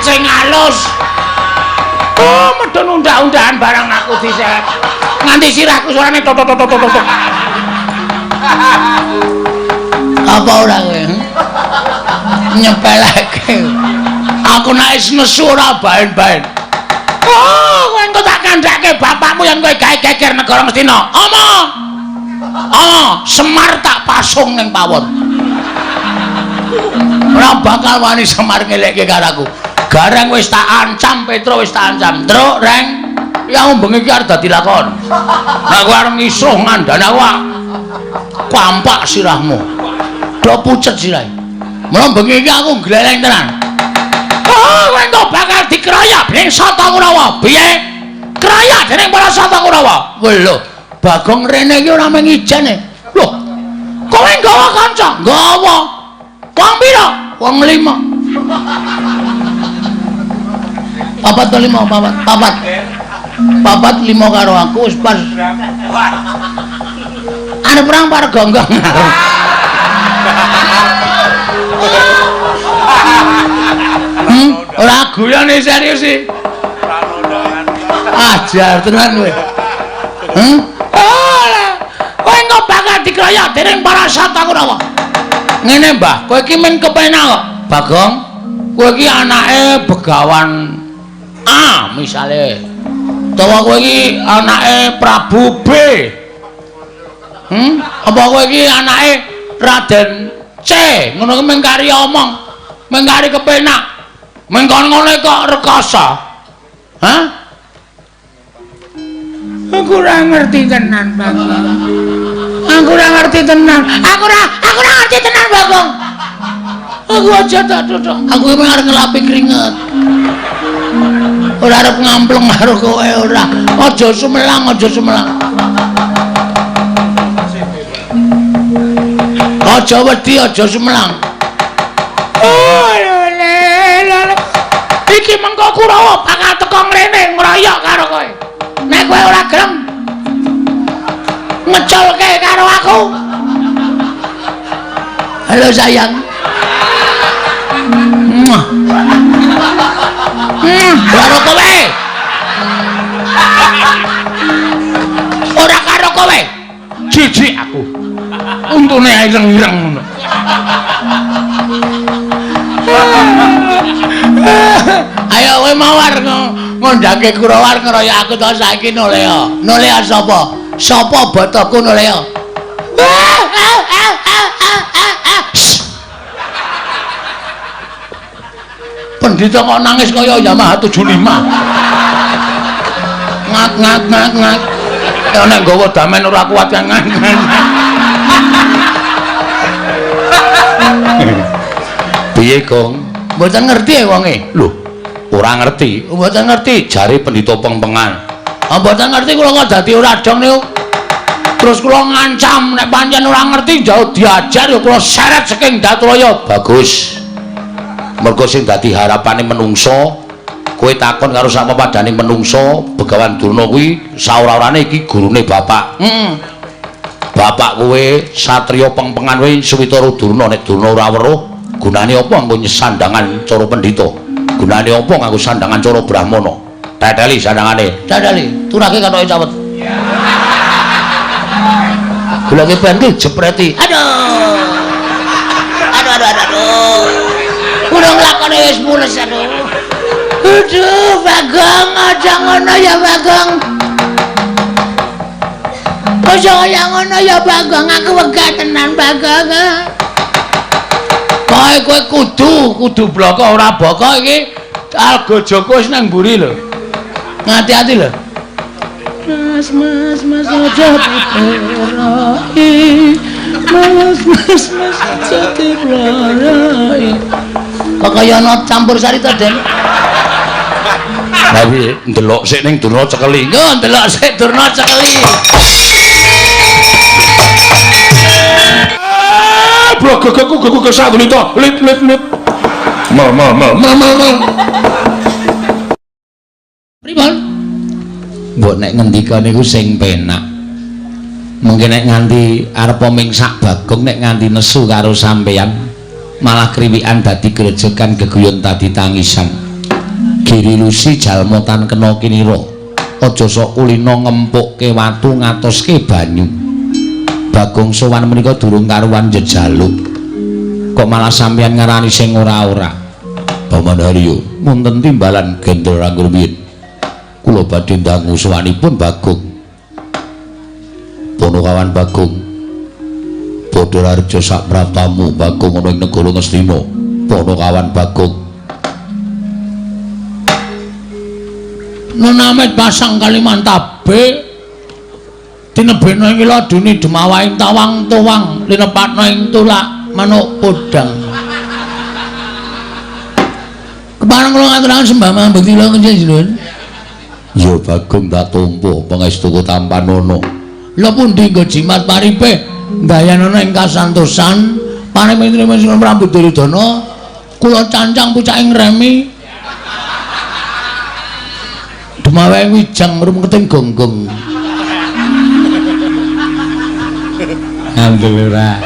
Cacing halus. Oh, medun undak-undakan barang aku diseret. Nganti sirahku suarane tok tok tok tok tok. Apa ora kowe? Nyepeleke. Aku nek wis nesu ora baen-baen. Oh, kowe engko tak kandhake bapakmu yang kowe gawe geger negara Ngastina. Ama. Ah, Semar tak pasung ning pawon. Ora bakal wani Semar ngelekke karo aku. Gareng wis tak ancam, Petro wis tak ancam. Truk, Reng. Ya bengi iki arep dadi lakon. Nek kowe arep ngisuh ngandani aku, kampak sirahmu. Do pucet sirahe. Mula bengi iki aku gleleng tenan. Oh, kowe engko bakal dikeroyok dening Sata Kurawa. Piye? Keroyok dening para Sata Kurawa. Lho, Bagong rene iki ora mung ijen e. Lho, kowe nggawa kanca? Nggawa. Wong pira? Wong 5. 4 to 5, 4, 4. 4 5 karo aku wis pas. Arep perang par gonggong. Ora guyone serius iki. Ajar tenan kowe. Ora. Kowe engko bakal dikeroyok dening para Sata Kurawa. Ngene, Mbah, kowe iki men kepenak kok. Bagong, kowe iki anake Begawan A misale. Utawa kowe iki anake Prabu B. Apa kowe iki anake Raden C? Ngono ki mung kari omong, mung kari kepenak. Mung kono ngono kok rekoso. Hah? Aku ora ngerti tenan, Bagong. Aku ora ngerti tenan. Aku ora ngerti tenan, Bagong. Aku aja tak duduk. Aku iki arep ngelapi keringet. Ora arep ngampleng karo kowe ora. Aja sumelang, aja sumelang. Aja wedi, aja sumelang. Oh, lele, lele. Iki mengko Kurawa bakal teko ngrene ngroyok karo kowe. Nek kowe ora gelem ngeculke karo aku. Halo sayang. Muah. Karo kowe. Ora karo kowe. Jijik aku. Untune ireng-ireng ngono. Ayo kowe mawar ngondhake Kurawa ngeroyok aku to saiki Nolea. Nolea sapa? Sapa botoku Nolea? Pendhita kok nangis kaya Yamaha 75. Ngat ngat ngat ngat. Ya nek nggawa damen ora kuat kan. Piye, Gong? Mboten ngerti wonge. Lho, ora ngerti. Mboten ngerti jare pendhita pengpengan. Ah mboten ngerti kula kok dadi ora dong niku. Terus kula ngancam nek pancen ora ngerti jauh diajar ya kula seret saking Datraya. Bagus. Mergo sing dadi harapane menungso, kowe takon karo sak pepadane menungso, Begawan Durna kuwi saora-orane iki gurune bapak. Heeh. Bapak kowe satriya pengpengan kowe Switara Durna, nek Durna ora weruh, gunane apa nganggo sandangan cara pendhita? Gunane apa nganggo sandangan cara brahmana? Teteli sandangane. Teteli, turake katoke cawet. Gulake ben ki jepreti. Aduh. Aduh aduh aduh. Kurang lakone wis mules aduh. Aduh, Bagong, aja ngono ya Bagong. Aja kaya ngono ya Bagong, aku wegah tenan Bagong. Kowe kowe kudu bloko ora boko iki Alga Joko wis nang mburi lho. Ngati-ati lho. Mas mas mas aja diperai. Mas mas mas aja diperai. Kok kaya ana campur sari to, Den? Lah piye ndelok sik ning Durna cekeli. Nggo ndelok sik Durna cekeli. Blogogku gogo kesadulita lit lit lit. Mal mal mal mal mal mal. Pripun? Mbok nek ngendika niku sing penak. Mungkin nek nganti arep mingsak Bagong nek nganti nesu karo sampeyan malah kriwikan dadi grejekan geguyon dadi tangisan. Girilusi jalma tan kena kinira. Aja sok kulina ngempukke watu ngatoske banyu. Bagong sowan menika durung karuwan jejaluk. Kok malah sampeyan ngarani sing ora-ora. Paman Haryo, wonten timbalan Gendra Rangrumiyin. Kula badhe ndangu sowanipun Bagong. Ponokawan Bagong. Badararja sak praptamu Bagong ana ing negara Ngastina. Ponokawan Bagong. Nenamet pasang Kalimantabe tinebena ing laduni demawaing tawang tuwang linepatna ing tulak manuk podang. Kepareng kula ngaturaken sembah mambekti kula njenengan. Ya Bagong tak tampa pangestuku tampanana. Lha pundi nggo jimat paripe ndayanana ing kasantosan parimintri Sinuwun Prabu Duryudana kula cancang pucaking remi demawaing wijang rumketing gonggong. Ngandel ora.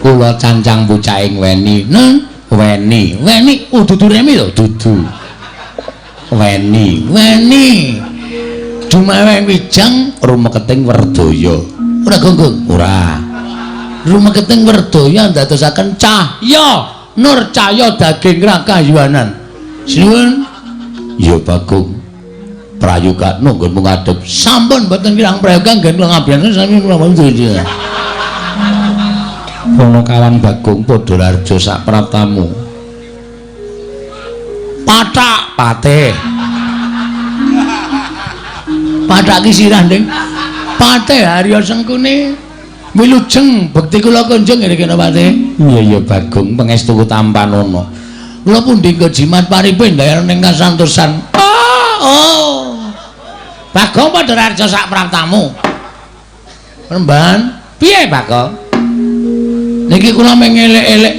Kula cancang pucaking weni. Neng weni. Weni oh dudu remi lho, dudu. Weni, weni. Dumawaing wijang rumeketing werdaya. Ora gonggong? Ora. Rumeketing werdaya ndadosaken cahya, nur cahya daging rakayuwanan. Sinuwun. Ya Bagong. Prayogakno nggonmu ngadhep. Sampun mboten kirang prayoga nggen kula ngabiyasani sami kula mboten. Ponokawan Bagong Badararja sak praptamu. Pathak patih. Pathak ki sirah, Ding. Patih Harya Sengkuni wilujeng bekti kula kunjung ngene kene Patih. Iya iya Bagong pangestu tampanana. Kula pundi nggo jimat paripe ndayana ing kasantosan. Oh. Bagong Badararja sak praptamu. Remban, piye Bagong? Niki kula mung elek-elek.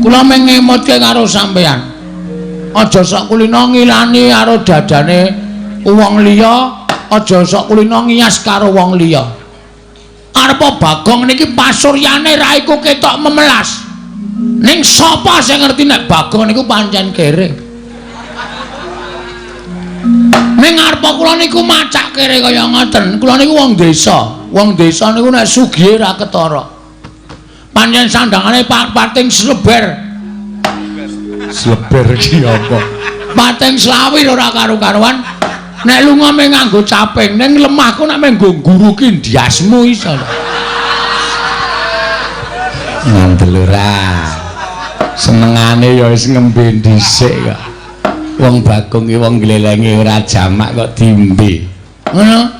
Kula mung ngemutke karo sampeyan. Aja sok kulina ngilani karo dadane wong liya, aja sok kulina ngiyas karo wong liya. Arepa Bagong niki pasuryane raiku ketok memelas. Ning sapa sing ngerti nek Bagong niku pancen kere? Ning arepa kula niku macak kere kaya ngoten. Kula niku wong desa. Wong desa niku nek sugihe ra ketara. Pancen sandangane pating sleber. Sleber iki apa? Pating slawir ora karu-karuan. Nek lunga mung nganggo caping, ning lemahku nek mung nggo nguruki ndiasmu iso. Ngandel ora. Senengane ya wis ngembe dhisik kok. Wong Bagong ki wong glelenge ora jamak kok diombe. Ngono.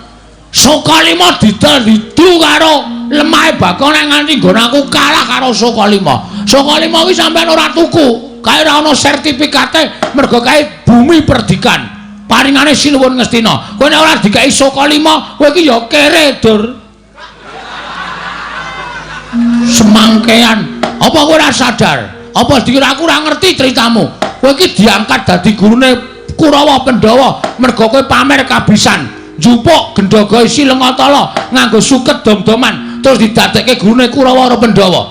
Sukalima didol didu karo lemahe Bagong nek nganti nggon aku kalah karo Sukalima. Sukalima kuwi sampean ora tuku, kae ora ana sertifikate mergo kae bumi perdikan. Paringane Sinuwun Ngastina. Kowe nek ora dikai Sukalima, kowe iki ya kere, Dur. Semangkean. Apa kowe ora sadar? Apa dikira aku ora ngerti ceritamu? Kowe iki diangkat dadi gurune Kurawa Pandhawa mergo kowe pamer kabisan. Njupuk gendhaga isi Lengatala nganggo suket dom-doman terus didadekke gurune Kurawa karo Pandhawa.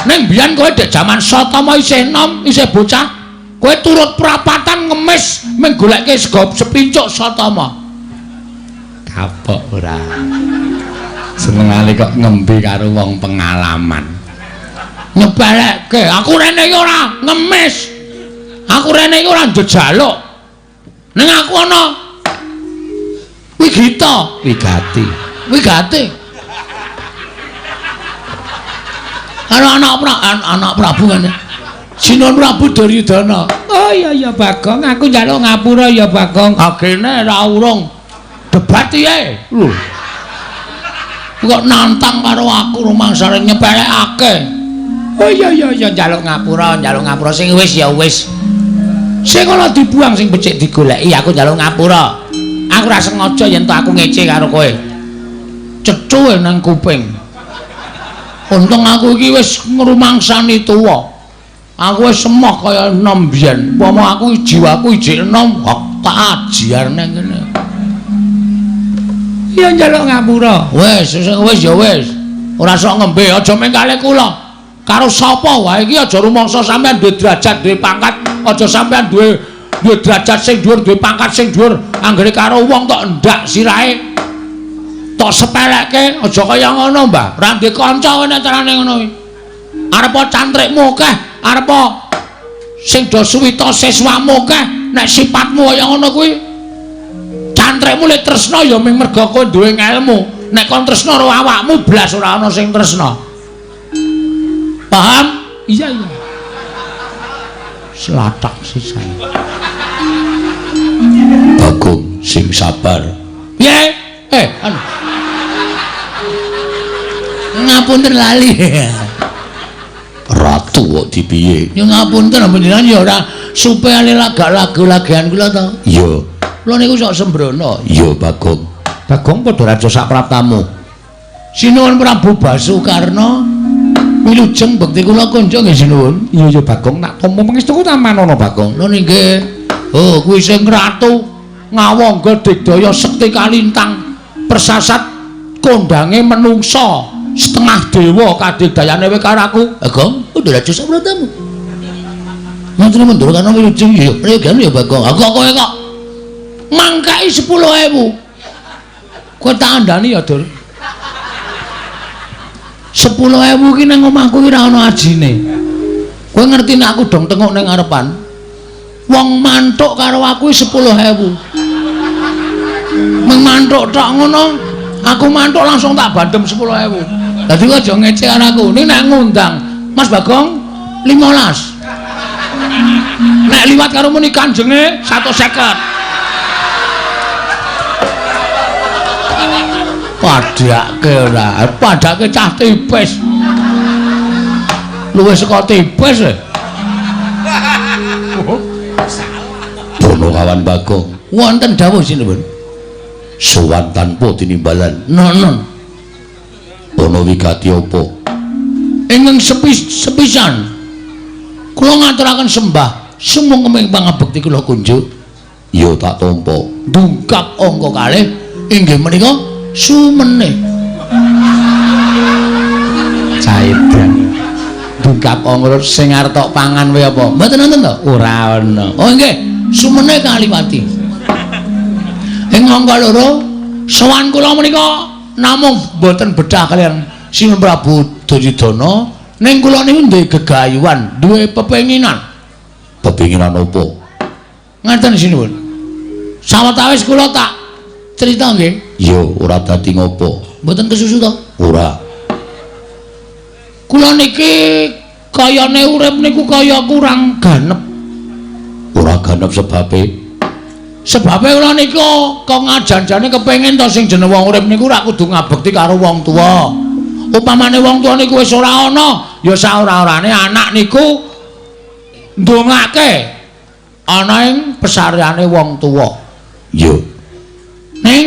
Ning biyen kowe dek jaman Satama isih enom, isih bocah, kowe turut prapatan ngemis mung goleke sego sepincuk Satama. Kapok ora. Senengane kok ngembe karo wong pengalaman. Nyepelekke, aku rene iki ora ngemis. Aku rene iki ora njejaluk. Ning aku ana wigita, wigati. Wigati. Karo anak Prabu ngene. Sinuwun Prabu Duryudana. Oh iya iya Bagong, aku njaluk ngapura ya Bagong. Agene ra urung debat piye? Lho. Kok nantang karo aku rumangsane nyepelekake. Oh iya iya iya njaluk ngapura sing wis ya wis. Sing ana dibuang sing becik digoleki, aku njaluk ngapura. Aku ora sengaja yen to aku ngece karo kowe. Cethuwe nang kuping. Untung aku iki wis ngrumangsani tuwa. Aku wis emoh kaya enom biyen. Upama aku jiwaku ijik enom, tak ajiar nang kene. Ya njaluk ngapura. Wis, wis ya wis. Ora sok ngembe, aja mung kalih kula. Karo sapa wae iki aja rumangsa sampean duwe derajat, duwe pangkat, aja sampean duwe duwe derajat sing dhuwur, duwe pangkat sing dhuwur, anggere karo wong tok ndak sirahe. Tok sepelekke, aja kaya ngono, Mbah. Ora ndek kanca nek carane ngono kuwi. Arepa cantrikmu akeh, arepa sing do suwita siswamu akeh, nek sipatmu kaya ngono kuwi cantrikmu le tresna ya mung merga kowe duwe ngelmu. Nek kon tresna karo awakmu blas ora ana sing tresna. Paham? Iya iya. Selatak sisan. Bagong sing sabar. Piye? Anu. Ngapunten lali. Ratu kok dipiye? Ya ngapunten panjenengan ya ora supaya lagak lagu-lagian kula to. Iya. Kula niku sok sembrono. Iya, Bagong. Bagong padha raja sak praptamu. Sinuwun Prabu Basukarna wilujeng bekti kula konco nggih sinuwun. Iya iya Bagong, tak tampa pangestuku tamanono Bagong. Lho nggih. Oh, kuwi sing ratu ngawangga digdaya sekti kalintang persasat kondange menungsa setengah dewa kadigdayane kowe karo aku. Bagong, padha raja sak praptamu. Mantune mundur kana wilujeng ya pregan ya Bagong. Aku kowe kok mangkai 10.000. Kowe tak andani ya, Dur. 10.000 ki nang omahku ki ora ana ajine. Kowe ngerti nek aku dong tenguk ning ngarepan. Wong mantuk karo aku 10.000. Mung mantuk tok ngono, aku mantuk langsung tak bandem 10.000. Dadi kowe aja ngece karo aku. Ning nek ngundang Mas Bagong 15. Nek liwat karo muni kanjenge 150. Padhake ora, padhake cah tipis. Luwih saka tipis e. Bono kawan Bagong. Wonten dawuh sinuwun. Sowan tanpa tinimbalan. Nonon. Ana wigati apa? Ingkang sepisan kula ngaturaken sembah sumung ing pangabekti kula kunjuk. Ya tak tampa. Dungkap angka kalih inggih menika sumene. Caidan. Dungkap angka sing arep tok pangan wae apa? Mboten wonten to? Ora ana. Oh nggih, sumene kaliwati. Ing angka loro sowan kula menika namung mboten bedah kaliyan Sinuwun Prabu Duryudana, ning kula niku duwe gegayuhan, duwe pepenginan. Pepenginan apa? Ngaten sinuwun. Sawetawis kula tak crita nggih. Ya ora dadi ngopo. Mboten kesusu to? Ora. Kula niki kayane urip niku kaya kurang ganep. Ora ganep sebabe? Sebabe kula niku kok ngajan-jane kepengin to sing jeneng wong urip niku ora kudu ngabekti karo wong tuwa. Upamane wong tuwa niku wis ora ana, ya saora-orane anak niku ndongake ana ing pesareane wong tuwa. Ya. Ning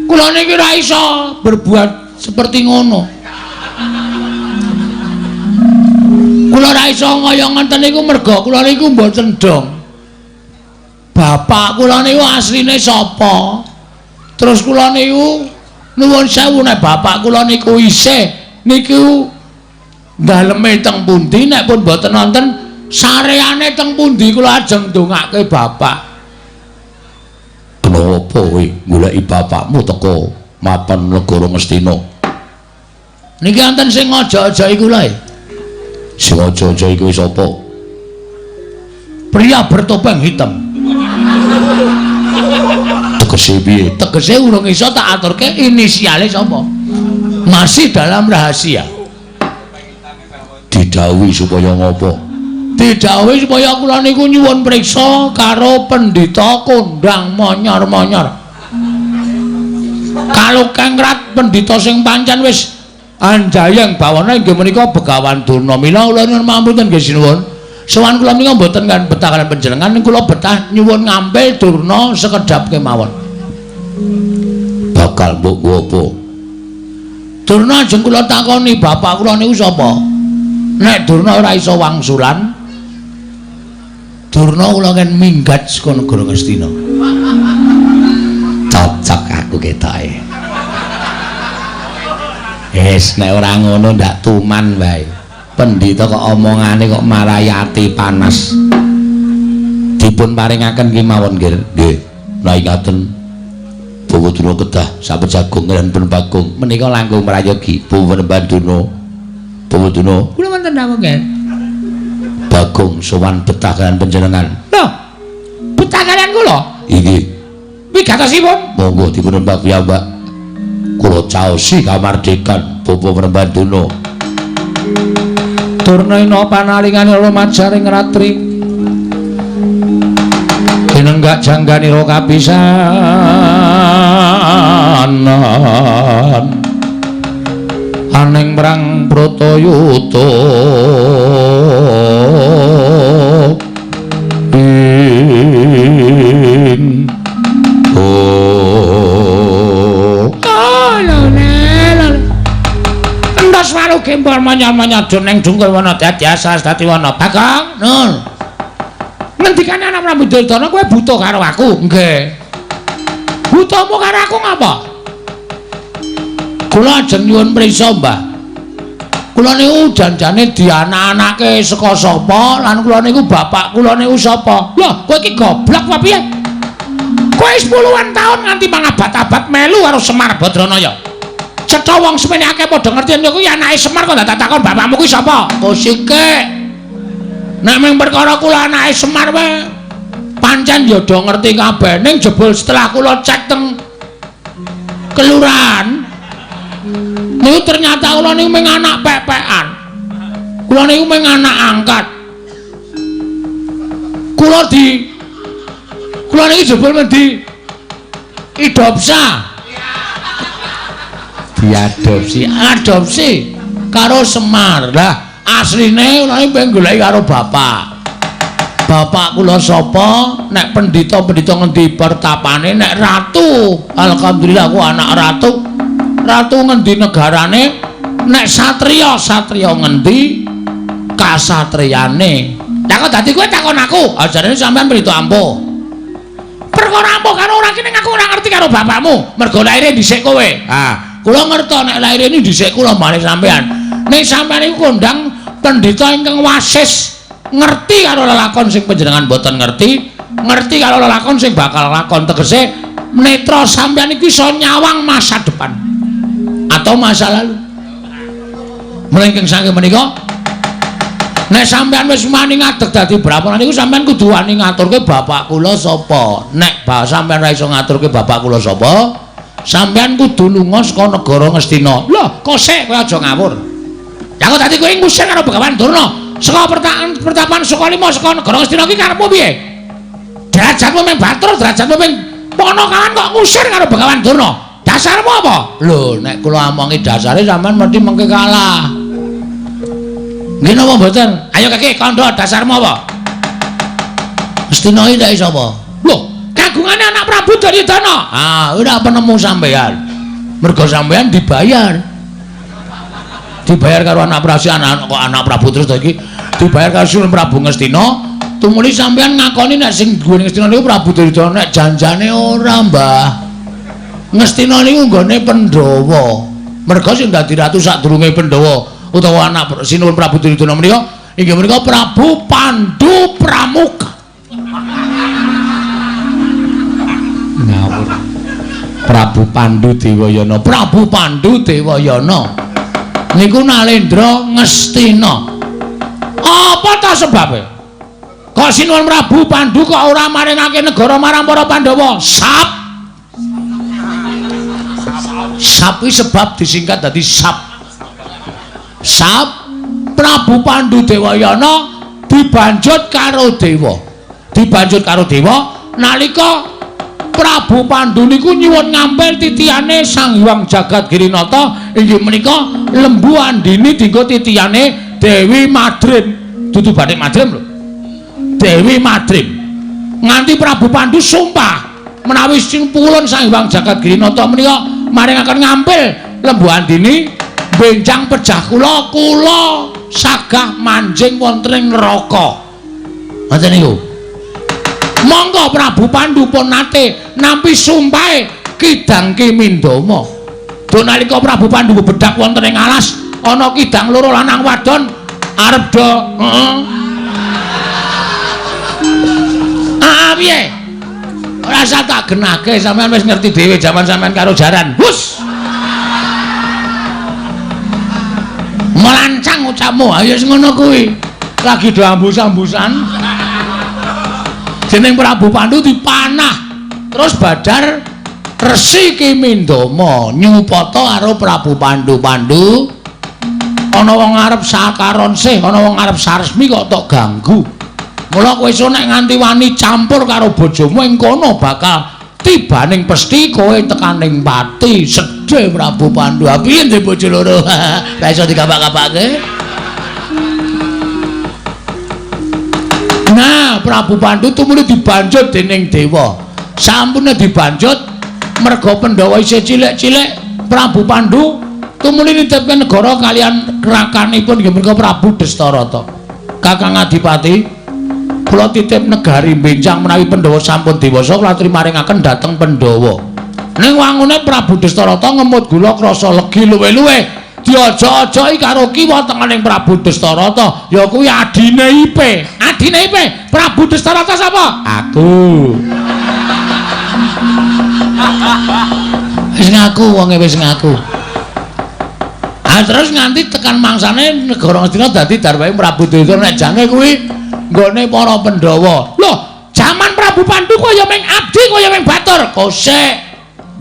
kula niki ora iso berbuat seperti ngono. Kula ora iso kaya ngoten niku merga kula niku mboten dong. Bapak kula niku asline sapa? Terus kula niku nuwun sewu nek bapak kula niku isih niku daleme teng pundi, nek pun mboten wonten sareane teng pundi kula ajeng ndongake bapak. Kenapa kowe goleki bapakmu teko mapan negara Ngastina? Niki wonten sing aja-aja iku lho. Sing aja-aja iku sapa? Pria bertopeng hitam. Tegese piye? Tegese urung iso tak aturke inisiale sapa. Masih dalam rahasia. Didhawuhi supaya ngopo? Didhawuhi supaya kula niku nyuwun priksa karo pendhita kondang monyor-monyor. Kalukengrat pendhita sing pancen wis anjayeng bawana inggih menika Begawan Durna. Mila kula nyuwun pamunten nggih sinuwun. Sowan kula menika mboten kan betah kaliyan panjenengan, ning kula betah nyuwun ngampil Durna sekedhap kemawon. Bakal mbok nggo apa? Durna ajeng kula takoni bapak kula niku sapa? Nek Durna ora iso wangsulan, Durna kula ken minggat saka negara Ngastina. Cocok aku ketoke. Wis nek ora ngono ndak tuman wae. Pendhita kok omongane kok marai ati panas. Dipun paringaken kemawon nggih. Nggih. Menawi ngaten Bawa Durna kedah sapejagung lan pun Bagong menika langkung prayogi Bawa Panembahan Durna. Bawa Durna kula wonten dawuh nggih. Bagong sowan betah kalian panjenengan. Lho, betah kalian kula? Inggih. Wigatosipun? Monggo dipun nembak piyambak. Kula caosi kamardikan Bawa Panembahan Durna. Durna ina panalingane lumajaring ratri. Tinenggak jangganira kapisanan. Aning prang Bratayuda ing oh entos walu gempol manya-manya ning dungkul wana dadi asas dadi wana. Bagong nun ngendikane anak Prabu Duryudana kowe buta karo aku. Nggih. Butamu karo aku ngapa? Kula ajeng nyuwun prisa, Mbah. Kula niku janjane dianak-anake saka sapa lan kula niku bapak kula niku sapa? Lho, kowe iki goblok apa piye? Kowe 10-an taun nganti mangabad-abad melu karo Semar Badranaya. Cetha wong semene akeh padha ngerti yen kuwi anake Semar kok dadak takon bapakmu kuwi sapa? Kosike. Nek mung perkara kula anake Semar wae pancen ya do ngerti kabeh, ning jebul setelah kula cek teng kelurahan niku ternyata kula niku mung anak pepekan. Kula niku mung anak angkat. Kula niki jebul men di idopsa. Diadopsi, adopsi karo Semar. Lah asline kula niku pengen goleki karo bapak. Bapak kula sapa? Nek pendhita-pendhita ngendi pertapane, nek ratu, alhamdulillah aku anak ratu. Ratu ngendi negarane, nek satriya, satriya ngendi kasatriyane. Lah kok dadi kowe takon aku? Ajarane sampean pendhita ampuh. Perkara ampuh karo ora kene aku ora ngerti karo bapakmu, mergo laire dhisik kowe. Ah, kula ngerto nek laire ini dhisik kula malih sampean. Ning sampean iku kondang pendhita ingkang wasis, ngerti karo lelakon sing panjenengan mboten ngerti, ngerti karo lelakon sing bakal lakon, tegese netra sampean iku iso nyawang masa depan atau masa lalu. Mlengking saking menika nek sampean wis wani ngadeg dadi brahmana niku sampean kudu wani ngaturke bapak kula sapa. Nek sampean ora iso ngaturke bapak kula sapa, sampean kudu lunga saka negara Ngastina. Lho, kosek kowe aja ngawur. Ya kok dadi kowe ngusir karo Begawan Durna saka pertapan Sukalima saka negara Ngastina iki karepmu piye? Derajatmu mung Batur, derajatmu mung Ponokawan kok ngusir karo Begawan Durna. Dasarmu apa? Lho, nek kula omongi dasare sampean mesti mengke kalah. Nggih napa mboten? Ayo kaki kandha dasarmu apa? Ngastina iki nek sapa? Lho, kagungane anak Prabu Duryudana. Ah, ora penemu sampean. Mergo sampean dibayar. Dibayar karo anak Prabu, anak kok anak Prabu terus to iki dibayar karo Sunan Prabu Ngastina. Tumuli sampean ngakoni nek sing duwe Ngastina niku Prabu Duryudana, nek janjane ora, Mbah. Ngastina niku nggone Pandhawa. Mergo sing dadi ratu sadurunge Pandhawa utawa anak Sinuwun Prabu Duryudana menika inggih menika Prabu Pandu Pramuka. Ngawur. Prabu Pandu Dewayana, Prabu Pandu Dewayana niku Nalendra Ngastina. Apa ta sebabe? Kok Sinuwun Prabu Pandu kok ora maringake negara marang para Pandhawa? Sap. Sap kuwi sebab disingkat dadi sap. Sap Prabu Pandu Dewayana dibanjut karo dewa. Dibanjut karo dewa nalika Prabu Pandu niku nyuwun ngampil titihane Sang Hyang Jagat Girinata inggih menika Lembu Andini dinggo titihane Dewi Madrim. Dudu batik Madrim lho. Dewi Madrim. Nganti Prabu Pandu sumpah menawi sing pulun Sang Hyang Jagat Girinata menika maringaken ngampil Lembu Andini benjang pejah kula, kula sagah manjing wonten ing neraka. Ngoten niku. Monggo Prabu Pandu pun nate nampi sumpahe Kidang Ki Mindama. Duh nalika Prabu Pandu bebedak wonten ing alas ana kidang loro lanang wadon arep do heeh. piye? Ora usah tak genahke, sampean wis ngerti dhewe jaman sampean karo jaran. Hus. Melancang ucapmu, ayo wis ngono kuwi. Lagi do ambus-ambusan. Jeneng Prabu Pandu dipanah. Terus badar Resi Ki Mindama nyupata karo Prabu Pandu. Pandu ana wong arep sakaron sih, ana wong arep saresmi kok tok ganggu. Mula kowe iso nek nganti wani campur karo bojomu ing kono bakal tibaning pesti kowe tekaning pati. Sedhe Prabu Pandu. Ha piye ndek bojo loro? Ora iso dikapak-kapake. Nah, Prabu Pandu tumuli dibanjut dening dewa. Sampune dibanjut merga Pandhawa isih cilik-cilik, Prabu Pandu tumuli nitipke negara kalian rakanipun inggih menika Prabu Destarata. Kakang Adipati, kula titip negari benjang menawi Pandhawa sampun dewasa kula aturi maringaken dhateng Pandhawa. Ning wangune Prabu Destarata ngemut gula krasa legi luwe-luwe diaja-ajaki karo kiwa tengening Prabu Destarata, ya kuwi adine Ipe. Adine Ipe, Prabu Destarata sapa? Aku. Wis ngaku wonge wis ngaku. Ah terus nganti tekan mangsane negara Ngastina dadi darwahe Prabu Duryudana nek jane kuwi nggone para Pandhawa. Loh, jaman Prabu Pandu kaya ming abdi kaya ming batur. Kosek.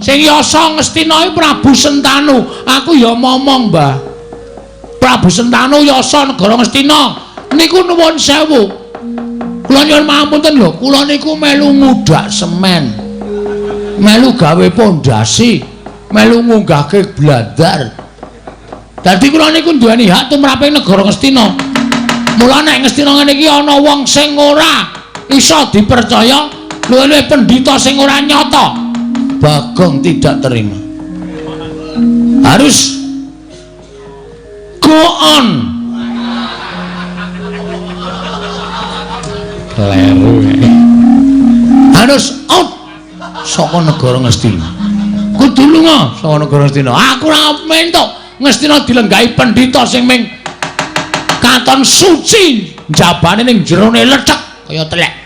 Sing yasa Ngastina iki Prabu Sentanu. Aku ya momong, Mbah. Prabu Sentanu yasa negara Ngastina niku nuwun sewu. Kula nyuwun pangapunten lho, kula niku melu ngudak semen. Melu gawe pondasi, melu ngunggahke blandar. Dadi kula niku duweni hak tumraping negara Ngastina. Mula nek Ngastina ngene iki ana wong sing ora iso dipercaya, luwih-luwih pendhita sing ora nyata. Bagong tidak terima. Harus go on. Kleru. Harus out saka negara Ngastina. Kudu lunga saka negara Ngastina. Aku ora mentok Ngastina dilenggahi pendhita sing ming katon suci njabane ning jerone lethek kaya telek.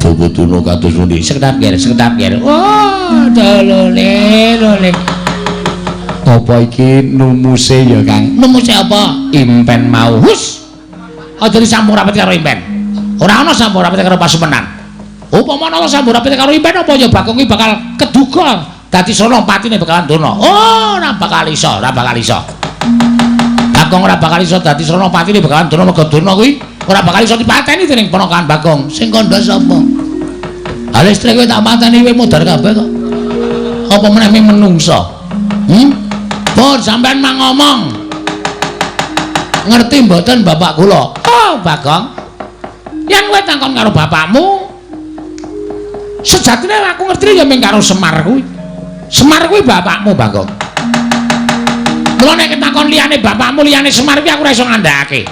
Bukutuno kados pundi? Sekedap ger, sekedap ger. Wah, dolole, lole. Apa iki numuse ya, Kang? Numuse apa? Impen mau. Hus. Aja disambung rapet karo impen. Ora ana sambung rapet karo pasumenan. Upama ana sambung rapet karo impen apa ya Bagong iki bakal keduga dadi sono patine bakalan dono. Oh, ora bakal iso, ora bakal iso. Bagong ora bakal iso dadi sono patine bakalan dono mergo dono kuwi ora bakal iso dipateni dening ponakan Bagong. Sing kandha sapa? Ha listrik kowe tak pateni kowe modar kabeh kok. Apa meneh ming menungsa? Pun sampean mang ngomong. Ngerti mboten bapak kula? Oh, Bagong. Yen kowe takon karo bapakmu, sejatine aku ngerti ya ming karo Semar kuwi. Semar kuwi bapakmu, Bagong. Mula nek ketakon liyane bapakmu, liyane Semar kuwi aku ora iso ngandhakake.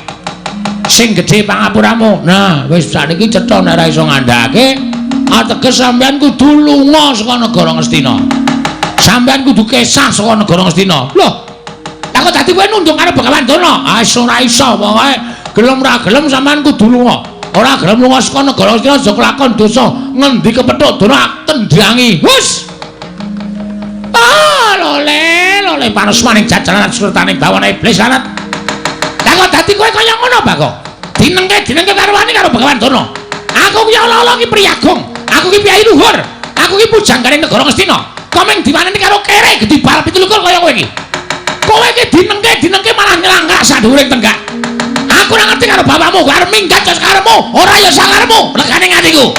Sing gedhe pangapuramu. Nah, wis sakniki cetha nek ora iso ngandhakake, ateges sampean kudu lunga saka negara Ngastina. Sampean kudu kesah saka negara Ngastina. Loh, lah kok dadi kowe nunduk karo Begawan Durna? Ah, ora iso pokoke gelem ora gelem sampean kudu lunga. Ora gelem lunga saka negara Ngastina aja kelakon dosa. Ngendi kepethuk Durna tendangi. Hus. Ah, lole, lole panusmaning jajaran surtaning bawana iblis lanat. Lah kok dadi kowe kaya ngono, Bagong? Dinengke karo wani karo Begawan Durna. Aku ki ala-ala ki priyagung. Aku ki piyai luhur. Aku ki pujanggane negara Ngastina. Kok mung diwaneni karo kere gedhi bal 27 kaya kowe iki. Kowe iki dinengke malah nyelangkrak sadhuwuring tenggak. Aku ora ngerti karo bapakmu, arep minggat ya sakarepmu, ora ya sakarepmu, regane atiku.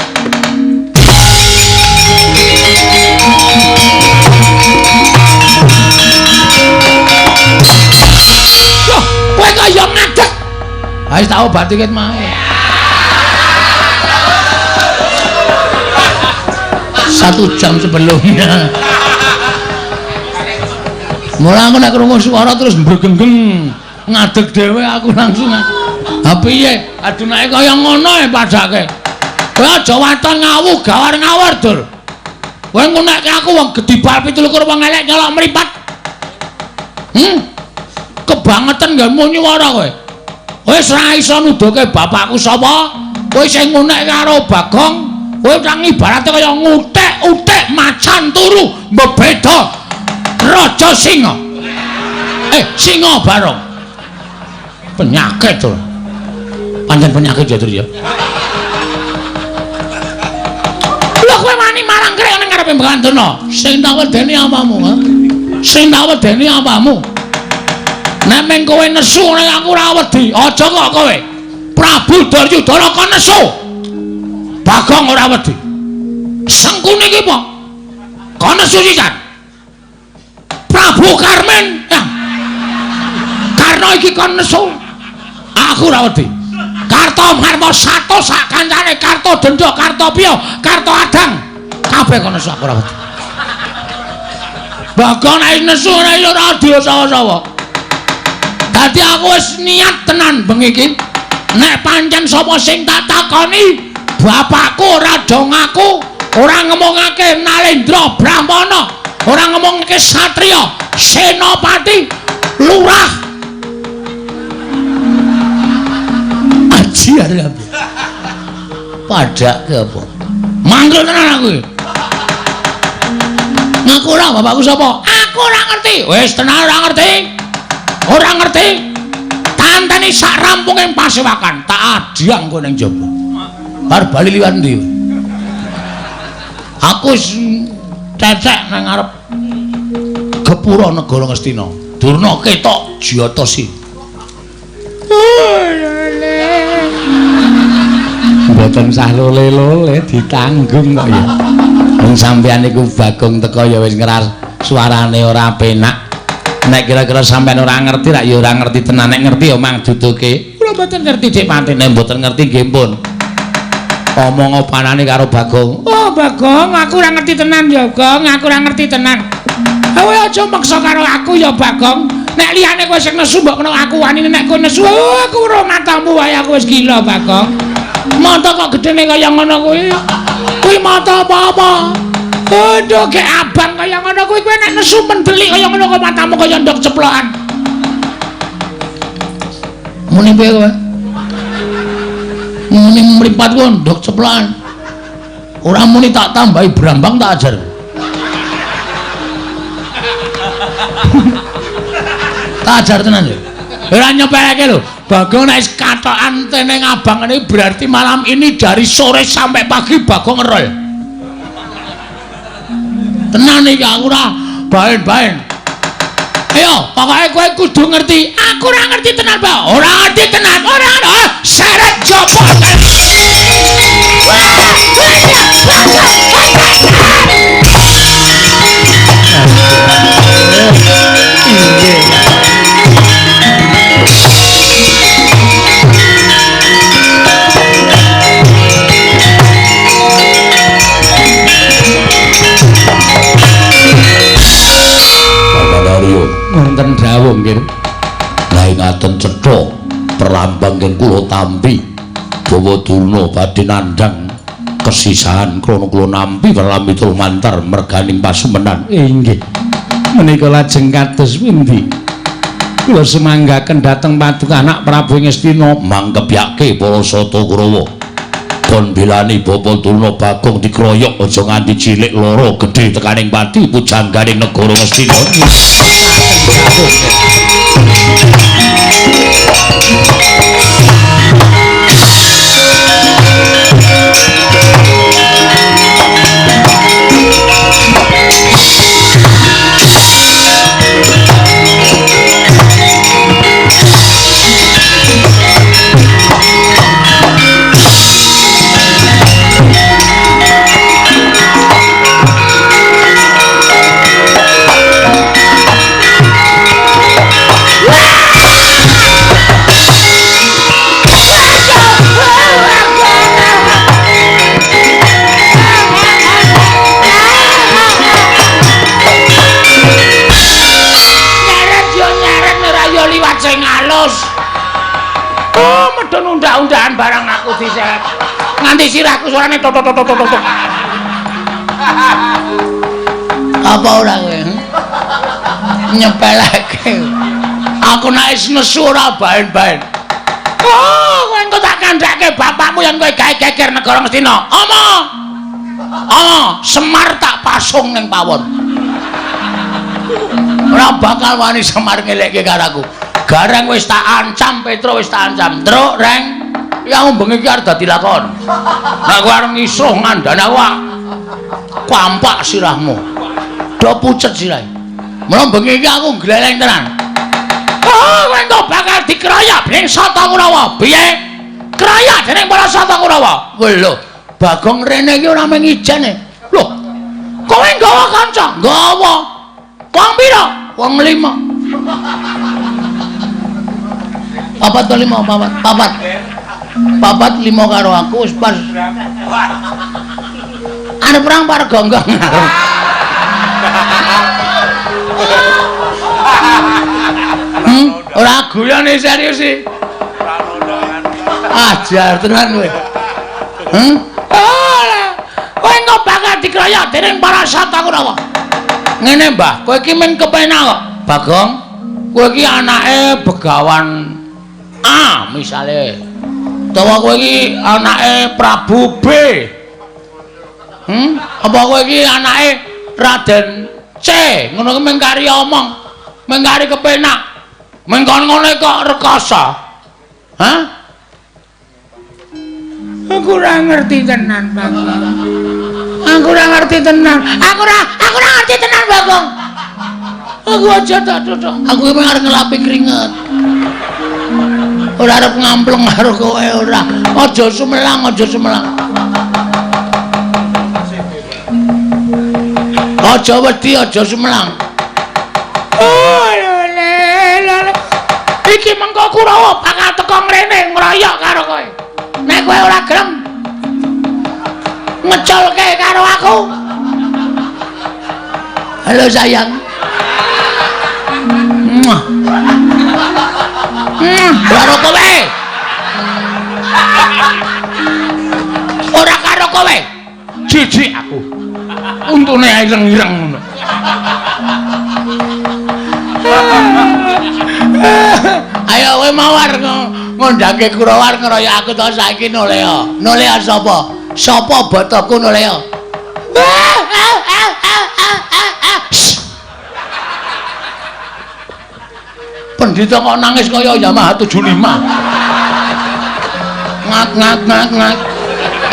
Loh, kowe kaya ngadeg. Ha wis tak obati ket mau. 1 jam sebelumnya. Mula aku nek krungu suara terus mbregenggeng, ngadeg dhewe aku langsung. Ha piye? Aduh nek kaya ngono e padake. Kowe aja waton ngawu gawar ngawur, Dur. Kowe ngunekke aku wong gedhi bal 27 wong elek nyolok mripat. Kebangetan nggonmu nyuwara kowe. Wis ora iso nuduhke bapakku sapa, Kowe sing ngunek karo Bagong, kowe nang ibarate kaya ngutek-utek macan turu mbebeda Raja Singa. Singa Barong. Penyakit to. Pancen penyakit ya, Tru ya. Lha kowe wani marang krek ning ngarepe Begawan Durna. Sing tak wedeni apamu, ha? Sing tak wedeni apamu? Nek meng kowe nesu nek aku ora wedi, aja kok kowe. Prabu Duryudana kon nesu. Bagong ora wedi. Sengkuni iki apa? Kon nesu sisan. Prabu Karmin. Ya. Karna iki kon nesu. Aku ora wedi. Karto Marmo sato sak kancane, Karto Denda, Karto Piyo, Karto Adang. Kabeh kon nesu aku ora wedi. Bagong nek nesu ora ora disawa-sawa. Dadi aku wis niat tenan bengi iki. Nek pancen sapa sing tak takoni, bapakku ora do ngaku, ora ngomongake Nalendra Brahmana, ora ngomongake satriya, senopati, lurah. Aji arep apa? Padake apa? Manggil tenan aku. Ngaku ora bapakku sapa? Aku ora ngerti. Wis tenan ora ngerti. Ora ngerti. Tantani sak rampunge pasewakan, tak adhiang kowe ning jaba. Bar bali liwat ndi? Aku wis cecek nang ngarep gepura negara Ngastina. Durna ketok jiyata si. Mboten sah lole-lole ditanggung kok ya. Wong sampeyan niku Bagong teko ya wis ngeras suarane ora penak. Nek kira-kira sampeyan ora ngerti rak ya ora ngerti tenan, nek ngerti ya mang duduke. Kula mboten ngerti Dik Patine, mboten ngerti nggih pun. Omong opanane karo Bagong. Oh Bagong, aku ora ngerti tenan ya, Gong, aku ora ngerti tenan. Kowe aja maksa karo aku ya Bagong. Nek liyane kowe sing nesu mbok kena aku wani, nek kowe nesu oh, aku ora matamu wae aku wis gila Bagong. Mata kok gedene kaya ngono kuwi. Kuwi mata apa-apa? Aduh, gek abang kaya ngono kuwi kowe nek nesu mendelik kaya ngono kok matamu kaya ndok ceplokan. Muni piye kowe? Muni mripat ku ndok ceplokan. Ora muni tak tambahi brambang tak ajar. Tak ajar tenan ya. Ora nyepeleke lho. Bagong nek katokan teneng abang ini berarti malam ini dari sore sampai pagi Bagong ngerol. Tenan iki aku ora baen-baen. Ayo, pokoke kowe kudu ngerti. Aku ora ngerti tenan, Pak. Ora ngerti tenan. Ora ora. Seret jopo. Wonten dawuh nggih. Lah ngaten cetha perlambang nggih kula tampi bawa Durna badhe nandhang kesisahan krana kula nampi perlambi lumantar merganing pasumenan. Inggih. Menika lajeng kados pundi? Kula sumanggaken dhateng paduka anak Prabu Ngastina mangkebyake para Sata Kurawa. Kon bilani Bapa Durna Bagong dikroyok aja nganti cilik lara gedhe tekaning pati pujangganing negara Ngastina. Undak-undakan barang aku diseret. Nganti sirahku suarane tok tok tok tok tok. Apa ora kowe? Nyepeleke. Aku nek wis nesu ora baen-baen. Oh, kowe engko tak ngandhake bapakmu yen kowe gawe geger negara Ngastina. Ama. Ama, Semar tak pasung ning pawon. Ora bakal wani Semar ngelekke karo aku. Gareng wis tak ancam, Petro wis tak ancam. Truk, Reng. Ya bengi iki arep dadi lakon. Nek kowe arep ngisuh ngandhane aku, kampak sirahmu. Do pucet sirahe. Mula bengi iki aku gleleng tenan. Oh, kowe engko bakal dikeroyok dening Sata Kurawa. Piye? Keroyok dening para Sata Kurawa. Lho, Bagong rene iki ora mung ijen e. Lho, kowe nggawa kanca? Nggawa. Wong pira? Wong 5. Papat to 5, papat. Papat. Papat 5 karo aku wis pas. Arep perang par gonggong. Ora guyone serius iki. Ajar tenan kowe. Ora. Kowe engko bakal dikeroyok dening para Sata Kurawa. Ngene, Mbah, kowe iki men kepenak kok. Bagong, kowe iki anake Begawan A misale. Utawa kowe iki anake Prabu B. Apa kowe iki anake Raden C? Ngono ki mung kari omong, mung kari kepenak. Mung kon ngono kok rekoso. Hah? Aku ora ngerti tenan, Bagong. Aku ora ngerti tenan. Aku ora ngerti tenan, Bagong. Aku aja tak tutuk. Aku iki arep ngelapi keringet. Ora arep ngampleng karo kowe ora. Aja sumelang, aja sumelang. Aja wedi, aja sumelang. Oh, lele, lele. Iki mengko Kurawa bakal teko ngrene ngroyok karo kowe. Nek kowe ora gelem ngeculke karo aku. Halo sayang. Muah. Karo kowe. Ora karo kowe. Jijik aku. Untune ireng-ireng ngono. Ayo kowe mawar ngondhake Kurawa ngeroyok aku to saiki nolea. Nolea sapa? Sapa botoku nolea? Pendhita kok nangis kaya Yamaha 75. Ngak ngak ngak ngak.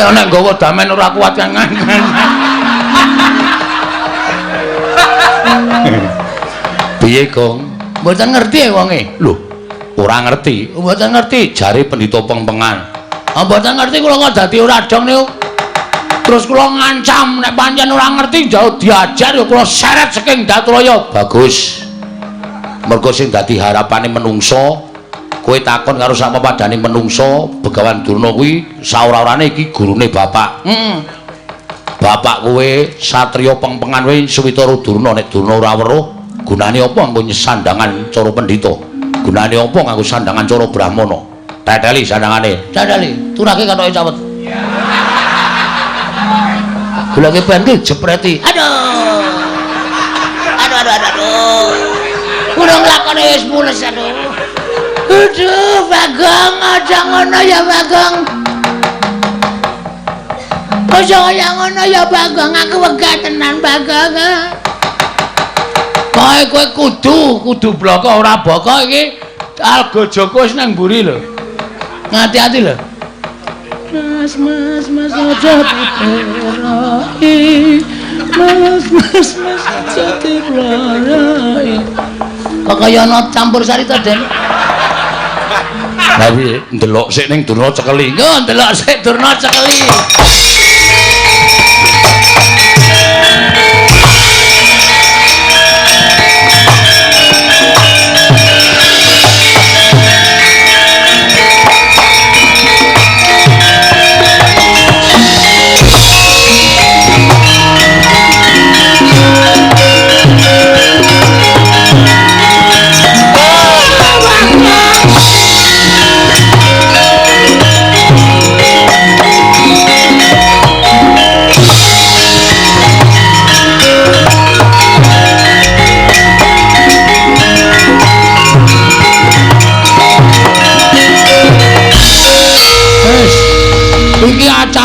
Nek nggawa damen ora kuat kan. Piye, Gong? Mboten ngerti wonge. Lho, ora ngerti. Mboten ngerti jare pendhita pengpengan. Ah, mboten ngerti kula kok dadi ora dong niku. Terus kula ngancam nek pancen ora ngerti jauh diajar ya kula seret saking Daturaya. Bagus. Mergo sing dadi harapane menungso, kowe takon karo sak pepadane menungso, Begawan Durna kuwi saora-orane iki gurune bapak. Heeh. Bapak kowe satriya pengpengan kowe Suwitara Durna, nek Durna ora weruh, gunane apa nganggo sandangan cara pendhita? Gunane apa nganggo sandangan cara brahmana? Teteli sandangane. Teteli, turake katoke cawet. Gulake pentil jepreti. Aduh. Aduh aduh aduh. Aduh. Kulo nglakone wis mules aduh. Aduh, Bagong, aja ngono ya Bagong. Aja kaya ngono ya Bagong, aku wegah tenan Bagong. Kowe kowe kudu bloko ora boko iki Alga Joko wis nang mburi lho. Ngati-ati lho. Mas mas mas aja diperoki. Mas mas mas aja diperoki. Kok kaya ana campur sari to, Den? Lah piye ndelok sik ning Durna cekeli. Yo ndelok sik Durna cekeli.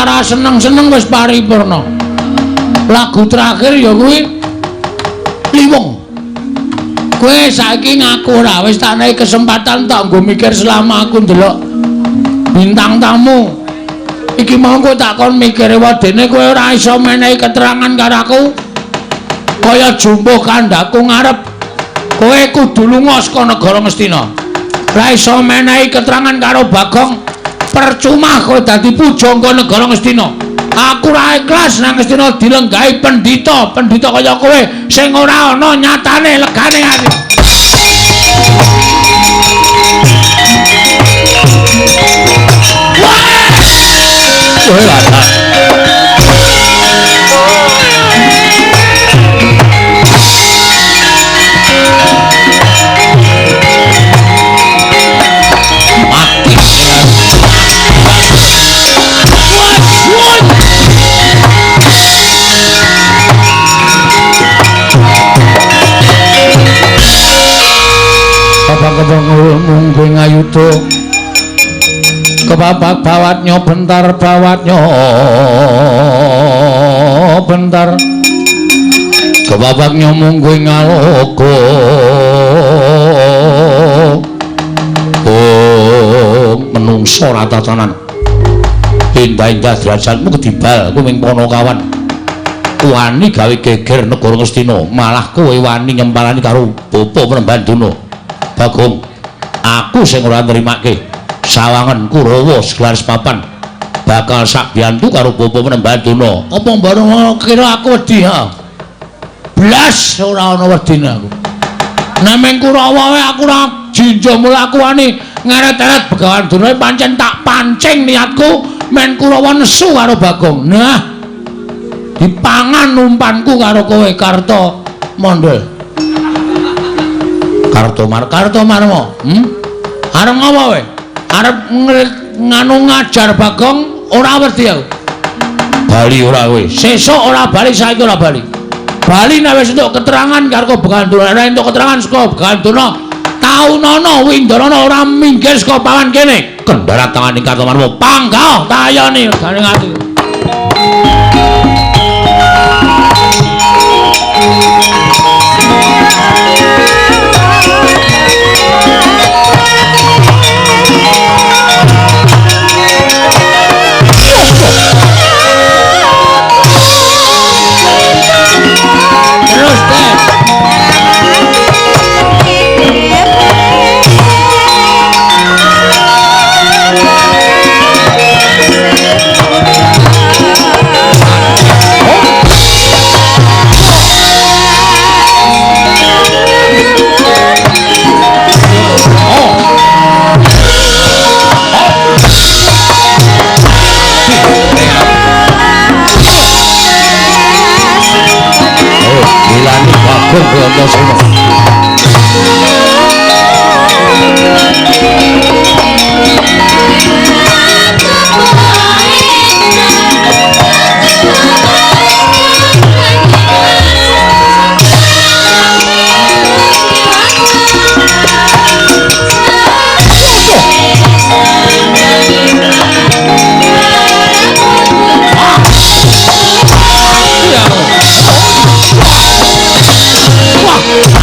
Acara seneng-seneng wis paripurna. Lagu terakhir ya kuwi Liwung. Kowe saiki ngaku ora wis tak nehi kesempatan tak nggo mikir selama aku ndelok bintang tamu. Iki mau kowe tak kon mikir wedene kowe ora iso menehi keterangan karo aku. Kaya jumbuh kandhaku ngarep. Kowe kudu lunga saka negara Ngastina. Ora iso menehi keterangan karo Bagong. Percuma kowe dadi pujangga negara Ngastina. Aku ora ikhlas nang Ngastina dilenggahi pendhita, pendhita kaya kowe sing ora ana nyatane legane ati. Wah! Mati. Kebang-kebang mungguing ayuda kebabak bawatnya bentar bawatnya bentar kebabaknya mungguing aloka oh menungso ratatanan indah-indah derajatmu kedibal kowe ming Panakawan wani gawe geger negara Ngastina malah kowe wani nyempalani karo bapa Panembahan Durna. Bagong, aku sing ora nrimake sawangan Kurawa segelar sepapan bakal sak biyantu karo bapa Panembahan Durna. Apa mbareng kira aku wedi ha? Blas ora ana wedine aku. Nameng Kurawa wae aku ora jinja mula aku wani ngeret-eret Begawan Durna pancen tak pancing niatku men Kurawa nesu karo Bagong. Nah, dipangan umpanku karo kowe Karta Mondol. Karto Marmo. Arep ngopo kowe? Arep nganu ngajar Bagong ora wedi aku. Bali ora kowe. Sesuk ora bali, saiki ora bali. Bali nek wis entuk keterangan karo Begawan Durna, nek entuk keterangan saka Begawan Durna, taunono Windarana ora minggir saka pawan kene. Kendharat tangane Karto Marmo. Panggah tayone gane ati. Terus deh. Wah!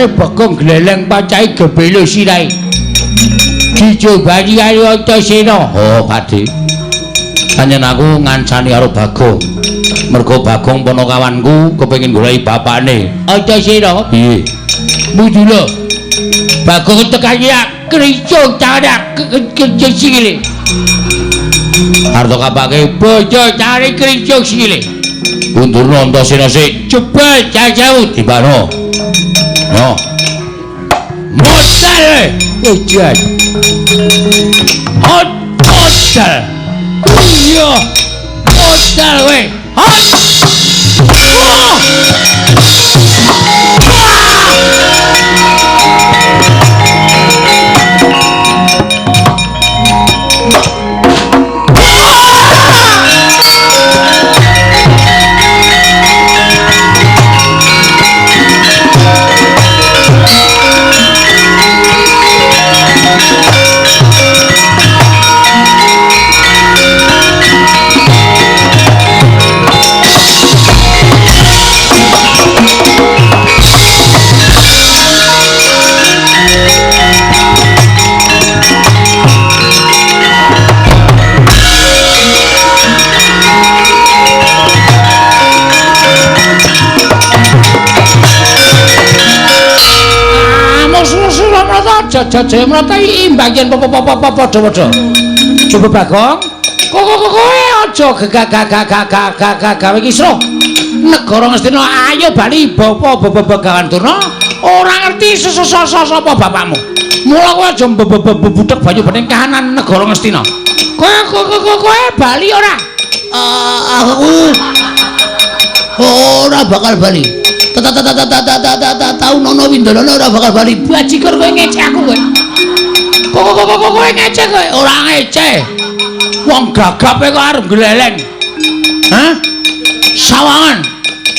Rasane Bagong gleleng pacahe gebelo sirahe. Dijobani karo Antasena. Oh, Pakde. Pancen aku ngancani karo Bagong. Mergo Bagong ponokawanku kepengin goleki bapakne. Antasena? Piye? Mudula. Bagong tekan ya kricung tarak kricung sikile. Arto kapake bojo cari kricung sikile. Undurna Antasena sik. Jebul jauh dibano. No. Modal. Ejan. Hot modal. Iya. Modal kowe. Hot. Wah. Jajah mrata imbang yen padha-padha. Coba Bagong, kowe aja gegagagagagagag gawe kisruh. Negara Ngastina ayo bali bapa Begawan Durna ora ngerti sapa bapakmu. Mula kowe aja mbebudhek banyu bening kahanan negara Ngastina. Kowe bali ora? Aku ora bakal bali. Tau nono windolana ora bakal bali. Bajigur kowe ngecek aku kowe. Kowe ngecek kowe. Ora ngecek. Wong gagape kok arep gleleng. Hah? Sawangan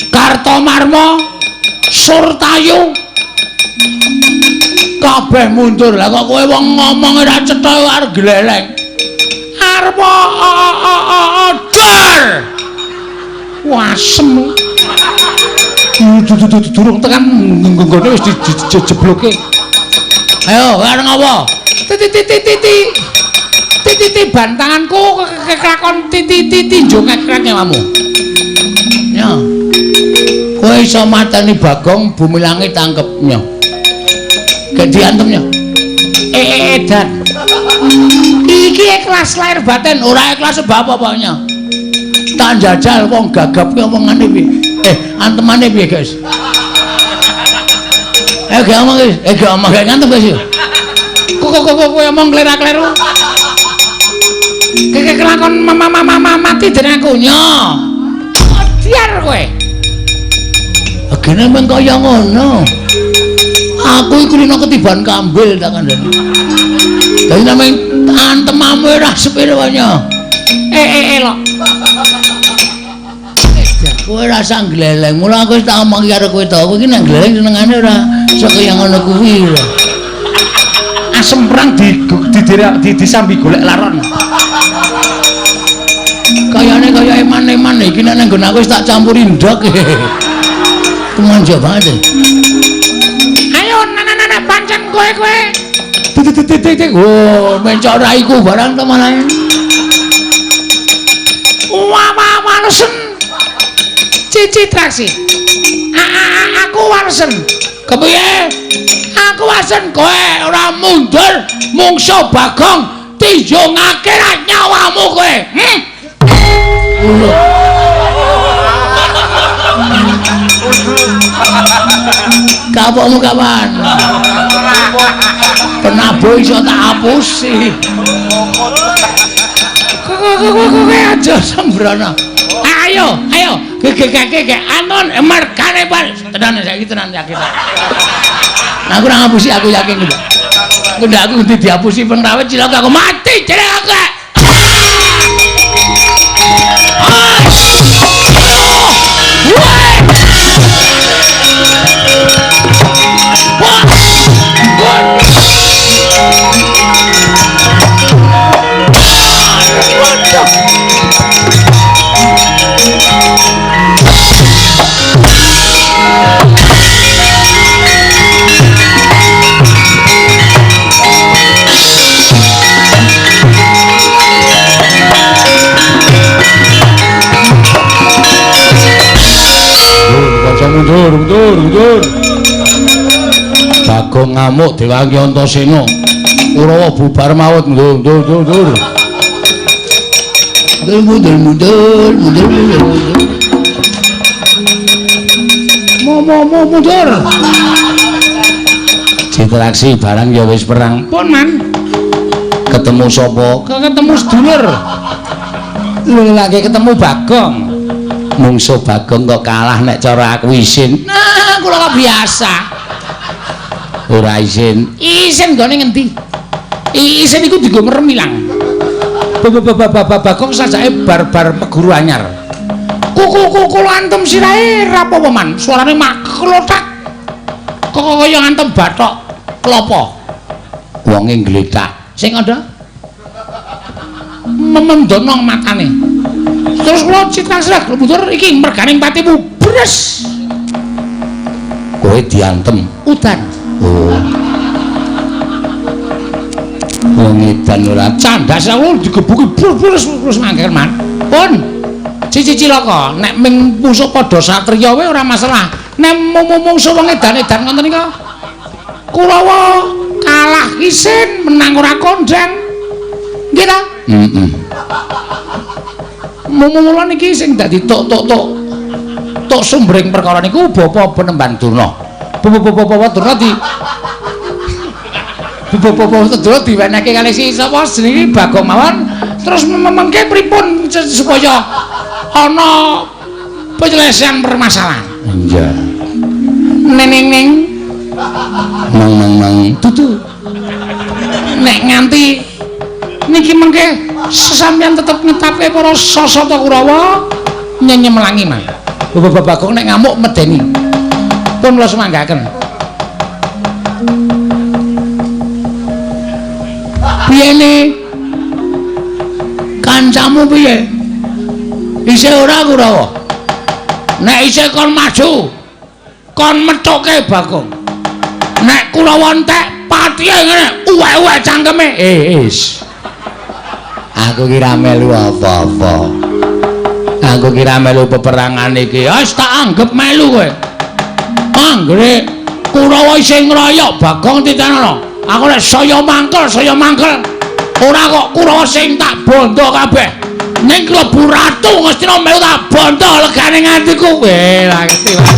Kartomarma Surtayu kabeh mundur. Lah kok kowe wong ngomong ora cetha arep gleleng. Arep dar. Wasem. Durung tekan nggone wis dijebloke. Ayo, arep ngopo? Titi titi bantanganku keklakon titi titi njongek nyawamu. Ya. Kowe iso mateni Bagong bumi langit tangkep nya. Gek diantem nya. Edan. Iki ikhlas lahir batin, ora ikhlas sebab apa nya. Tak jajal wong gagap ki omongane piye? Antemane piye, guys? Gak omong, guys. Gak omong, gak ngantem, guys. Kok kowe omong kleru-kleru. Keke kelakon mama mati dening aku nya. Diar kowe. Agene meng kaya ngono. Aku iku rino ketiban kambil tak kandhani. Dadi nameng antemamu ora sepiro nya. Lok. Kowe rasa gleleng. Mula aku wis tak omong karo kowe to. Kowe iki nek gleleng senengane ora kaya ngono kuwi lho. Asem perang disambi golek laron. Kayane kaya eman-eman iki nek nang nggon aku wis tak campuri ndok. Tumanja banget. Ayo nana pancen kowe kowe. Titik. Oh, mencok raiku barang to malah. Wah, walesen. Cici traksi. Aku walesen. Kepiye? Aku walesen kowe ora mundur mungso Bagong tinjungake nyawamu kowe. Kapokmu kapan? Penabuh iso tak hapusi. Kowe aja sembrono. Ayo, ayo, gegegege anon merkane Pak. Tenan saiki tenan yakin. Nah, aku ora ngapusi, aku yakin kok. Aku ndak aku kudu dihapusi pengrawit cilaka aku mati jeneng aku. Bagong ngamuk diwangi Antasena. Kurawa bubar mawut ndur ndur ndur ndur. Mundur mundur mundur mundur. Mo mo mo mundur. Interaksi barang ya wis perang. Pun man. Ketemu sapa? Ketemu sedulur. Lho lagi ketemu Bagong. Mungsuh Bagong kok kalah nek cara aku isin. Nah, kula kok biasa. Ora isin. Isin nggone ngendi? Isin iku dienggo merem ilang. Bagong sajake bar-bar peguru anyar. Kuku-kuku antem sirahe ra apa-apa man. Suarane maklothak. Kok kaya ngantem bathok klopo. Wonge ngletak. Sing ada memendonong matane. Terus kula citra sirah mundur iki merganing patimu bres. Kowe diantem udan. Oh. Wong edan ora candas aku digebuki brus brus mangken man. Pun cici cilaka nek ming musuh padha satriya wae ora masalah. Nek mung-mungsuh wong edan-edan ngoten nika Kurawa kalah isin menang ora kondang. Nggih ta? Heeh. Mumula niki sing dadi tok-tok-tok tok sumbering perkara niku Bapak Penemban Durna. Bapak Durna di Bapak Durna diwenehke kalih si sapa jenenge Bagong mawon terus mengke pripun supaya ana penyelesaian permasalahan. Iya. Neneng neng nang nang nang tutu. Nek nganti niki mengke sesampeyan tetep ngetapke para sasata Kurawa nyenyemlangi mah. Bapak Bagong nek ngamuk medeni. Pun kula sumanggaken. Piye ne? Kancamu piye? Isih ora Kurawa? Nek isih kon maju, kon methuke Bagong. Nek Kurawa entek patihe ngene, uwek-uwek cangkeme. Is. Aku kira melu apa-apa. Aku kira melu peperangan iki. Wis tak anggep melu kowe. Anggere Kurawa isih ngroyok Bagong titenono. Aku nek saya mangkel, saya mangkel. Ora kok Kurawa sing tak bondo kabeh. Ning klebu ratu Ngastina melu tak bondo legane ngantiku. Weh, lah ngerti wae.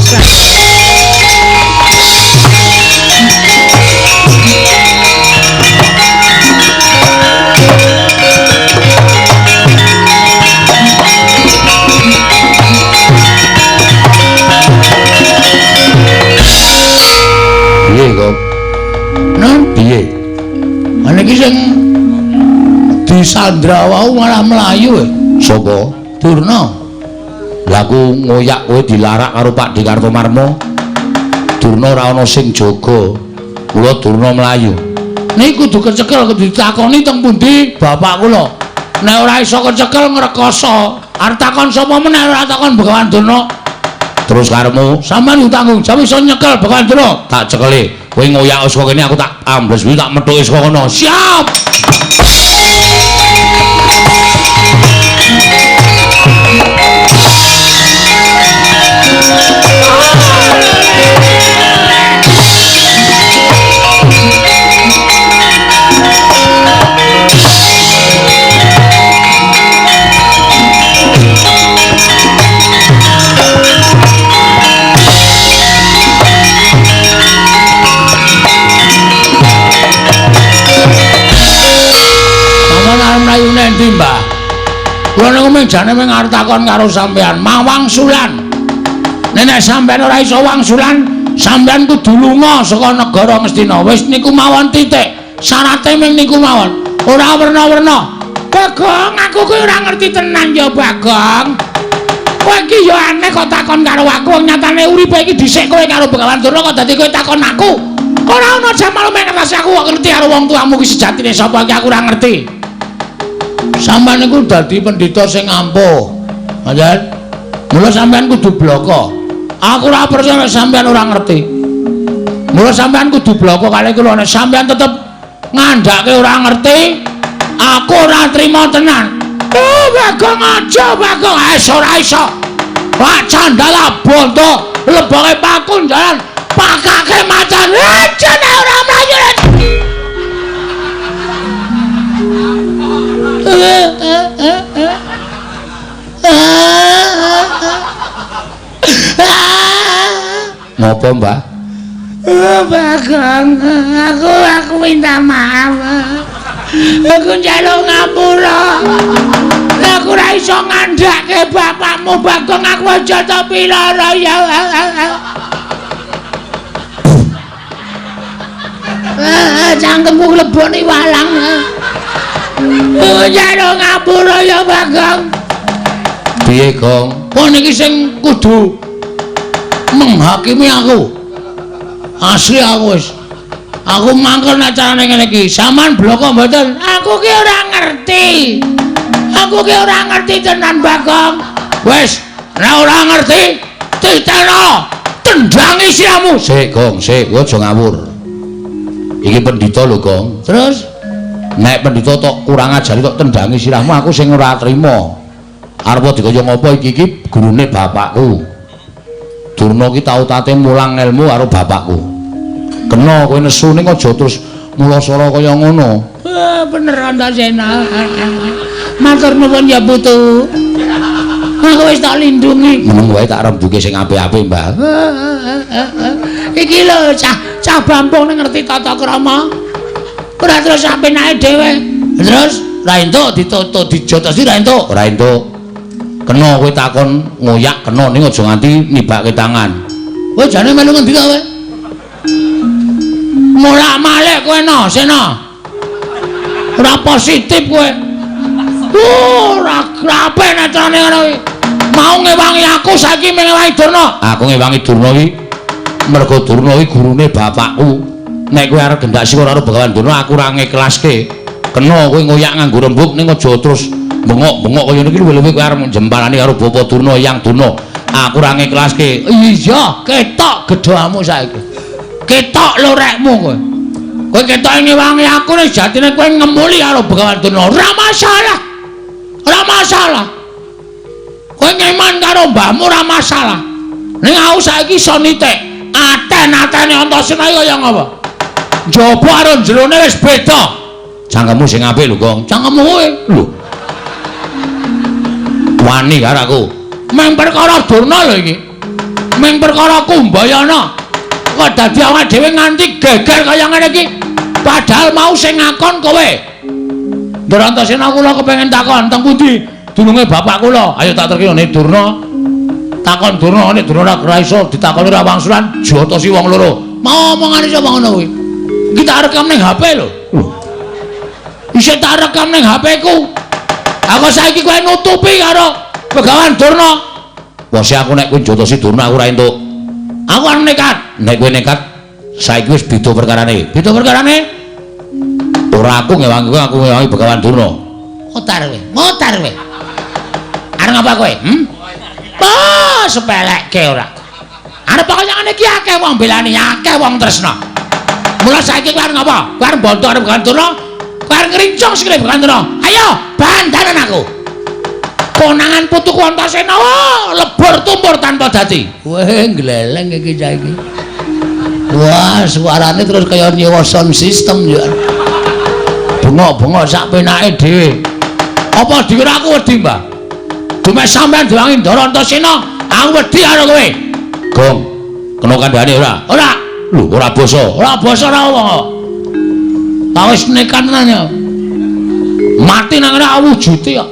Piye kok? Nang piye? Ana iki sing disandra wau malah mlayu. Sapa? Durna. Lah aku ngoyak kowe dilarak karo Pak Dikartomarmo. Durna ora ana sing jaga. Kula Durna mlayu. Niku kudu kecekel kudu ditakoni teng pundi bapak kula. Nek ora iso kecekel ngrekoso. Arep takon sapa meneh ora takon Begawan Durna. Terus karepmu sampean tanggung jawab iso nyekel Begawan Durna. Tak cekeli. Kowe ngoyak saka kene aku tak ambles kuwi tak methuki saka kono. Siap. Endi, Mbah? Kula niku mung jane mung arep takon karo sampean, mawangsulan. Nek sampean ora iso wangsulan, sampean kudu lunga saka negara Ngastina. Wis niku mawon titik. Syarate mung niku mawon. Ora werna-werna. Bagong, aku kuwi ora ngerti tenan ya, Bagong. Kowe iki ya aneh kok takon karo aku, wong nyatane uripe iki dhisik kowe karo Begawan Durna kok dadi kowe takon aku. Ora ana jamal mek ngerti aku kok ngerti karo wong tuamu ki sejatine sapa iki aku ora ngerti. Sampeyan niku dadi pendhita sing ampuh. Ngoten. Mula sampeyan kudu bloko. Aku ora percaya nek sampeyan ora ngerti. Mula sampeyan kudu bloko kali kula nek sampeyan tetep ngandhake ora ngerti, aku ora trima tenan. Oh, Bagong aja, Bagong. Wis ora iso. Wah, candala bondo, leboke pakun jalan. Pakake macan. Aja nek ora mlayu. Ngopo, Mbah? Bagong, aku minta maaf. Aku njaluk ngapura. Aku ora iso ngandhake bapakmu, Bagong. Aku aja tapi lara ya. Cangkemku klebone walang. Njaluk ngapura ya, Bagong. Piye, Gong? Oh niki sing kudu menghakimi aku. Asli aku wis. Aku mangkel nek carane ngene iki. Sampeyan bloko mboten? Aku ki ora ngerti. Aku ki ora ngerti tenan, Bagong. Wis, nek ora ngerti, titeno, tendangi siramu. Sik, Gong, sik, kowe aja ngawur. Iki pendhita lho, Gong. Terus nek pendhita tok kurang ajari tok tendangi sirahmu, aku sing ora trima. Arep dikaya ngopo iki iki gurune bapakku. Durna ki tau tate mulang ilmu karo bapakku. Kena kowe nesu ning aja terus mulasara kaya ngono. Bener Antasena. Matur nuwun ya putu. Aku wis tak lindungi. Meneng wae tak rembuke sing apik-apik, Mbah. Iki lho cah bampung ning ngerti tata krama. Ora terus apenake dhewe. Terus ra entuk ditoto dijotosi ra entuk. Ora entuk. Kena kowe takon ngoyak kena ning aja nganti nibake tangan. Kowe jane melu ngendi ta kowe? Molak-malik kowe no, Sena. Ora positif kowe. Ora apik netrane ngono kuwi. Mau ngewangi aku saiki ngewangi Durna. Aku ngewangi Durna iki mergo Durna iki gurune bapakku. Nek kowe arep gendak siwa karo Begawan Durna aku ora ngiklaske. Kena kowe ngoyak nganggo rembug ning aja terus bengok-bengok kaya niki luwih-luwih kowe arep jemparani karo Bapak Durna Yang Durna. Aku ora ngiklaske. Iya, ketok gedhamu saiki. Ketok lorekmu kowe. Kowe ketok ngewangi aku nek jatine kowe ngemuli karo Begawan Durna. Ora masalah. Ora masalah. Kowe ngeman karo mbahmu ora masalah. Ning aku saiki iso nitik. Aten-atene Antasena iki kaya ngapa? Njaba karo jerone wis beda. Cangkemmu sing apik lho, Gong. Cangkemmu kowe. Lho. Wani karo aku. Meng perkara Durna lho iki. Meng perkara Kumbayana. Kok dadi awake dhewe nganti geger kaya ngene iki. Padahal mau sing ngakon kowe. Ndara Antasena kula kepengin takon teng pundi dununge bapak kula. Ayo tak terkene Durna. Takon Durna, nek Durna ora iso ditakoni ora wangsulan, jotosi wong loro. Mau omongane sapa ngono kuwi? Iki tak rekam ning HP lho. Isih tak rekam ning HP ku. Aku saiki kowe nutupi karo Begawan Durna. Wes aku nek kowe jotosi Durna aku ora entuk. Aku arep nekat. Nek kowe nekat saiki wis beda perkarane. Beda perkarane? Ora aku ngewangi kowe, aku ngewangi Begawan Durna. Ngotar kowe, ngotar kowe. Arep ngapa kowe? Oh, sepelekke ora. Arep kaya ngene iki akeh wong belani, akeh wong tresna. Mula saiki kowe arep ngapa? Kowe arep bonto arep Begawan Durna? Kowe arep ngrincung sikile Begawan Durna. Ayo, bandaran aku. Konangan putuku Antasena, lebur tumpur tanpa dadi. Weh, gleleng iki saiki. Wah, suarane terus kaya nyewa sound system ya. Bengok-bengok sak penake dhewe. Apa dikira aku wedi, Mbah? Dume sampean diwangi Ndara Antasena, aku wedi karo kowe. Gong, kena kandhane ora? Ora. Lho, ora basa. Ora basa ora wong kok. Ta wis nekat tenan ya. Mati nang ngene wujude kok.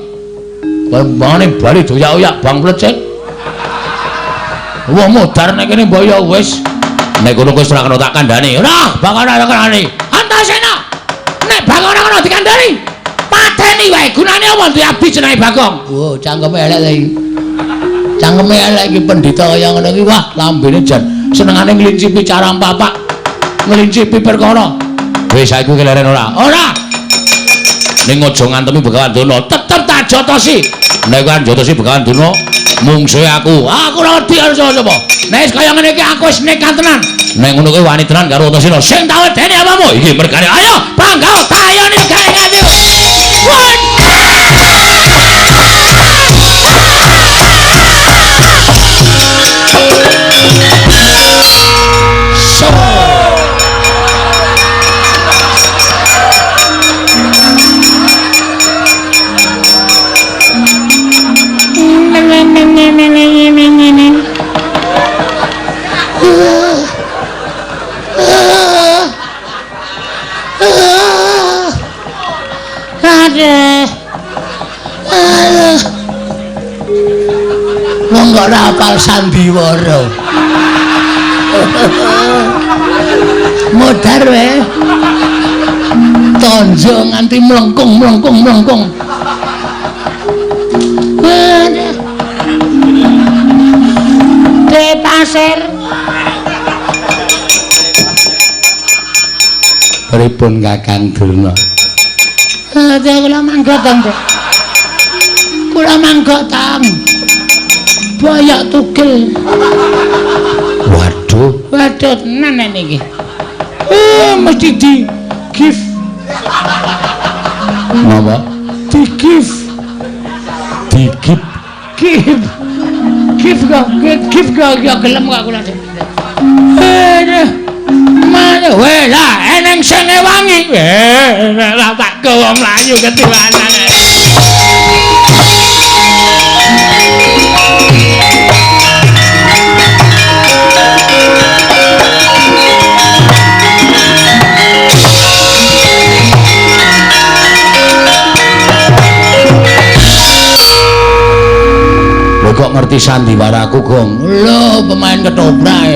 Bambane bali doyak-oyak bang plecet. Wong modar nek kene mbok ya wis. Nek kono wis ora kena tak kandhane. Ora, bakal ora kandhane. Antasena. Nek bakal ora kena dikandhani, pateni wae. Gunane apa duwe abdi jenenge Bagong? Wo, cangkeme elek ta iki. Cangkeme elek iki pendhita kaya ngono iki. Wah, lambene jan senengane nglincipi carang papak. Nglincipi perkara. Wis saiki keleren ora? Ora. Ning aja ngantemi Begawan Durna, tetep tak jotosi. Nek kowe jotosi Begawan Durna, mungsuhe aku. Aku ora wedi karo sapa-sapa. Nek wis kaya ngene iki aku wis nekat tenan. Nek ngono kowe wani tenan karo Antasena. Sing tak wedeni apamu? Iki mergane. Ayo, panggah tayone gawe nganti. Aduh. Aduh. Wong kok ora hafal sandiwara. Modar wae. Tonjo nganti mlengkung mlengkung mlengkung. De pasir. Pripun Kakang Durna? Aduh, kula mangga teng. Kula mangga teng. Boyok tugel. Waduh, waduh tenan niki. Mesti di gift. Napa? Di gift. Di gift. Gift. Gift kok, gift kok ya gelem kok kula. Aduh. Mana weh lah eneng sing ngewangi. Lah tak gawa mlayu ketiwanan. Lho kok ngerti sandiwaraku, Gong? Lho, pemain ketoprak.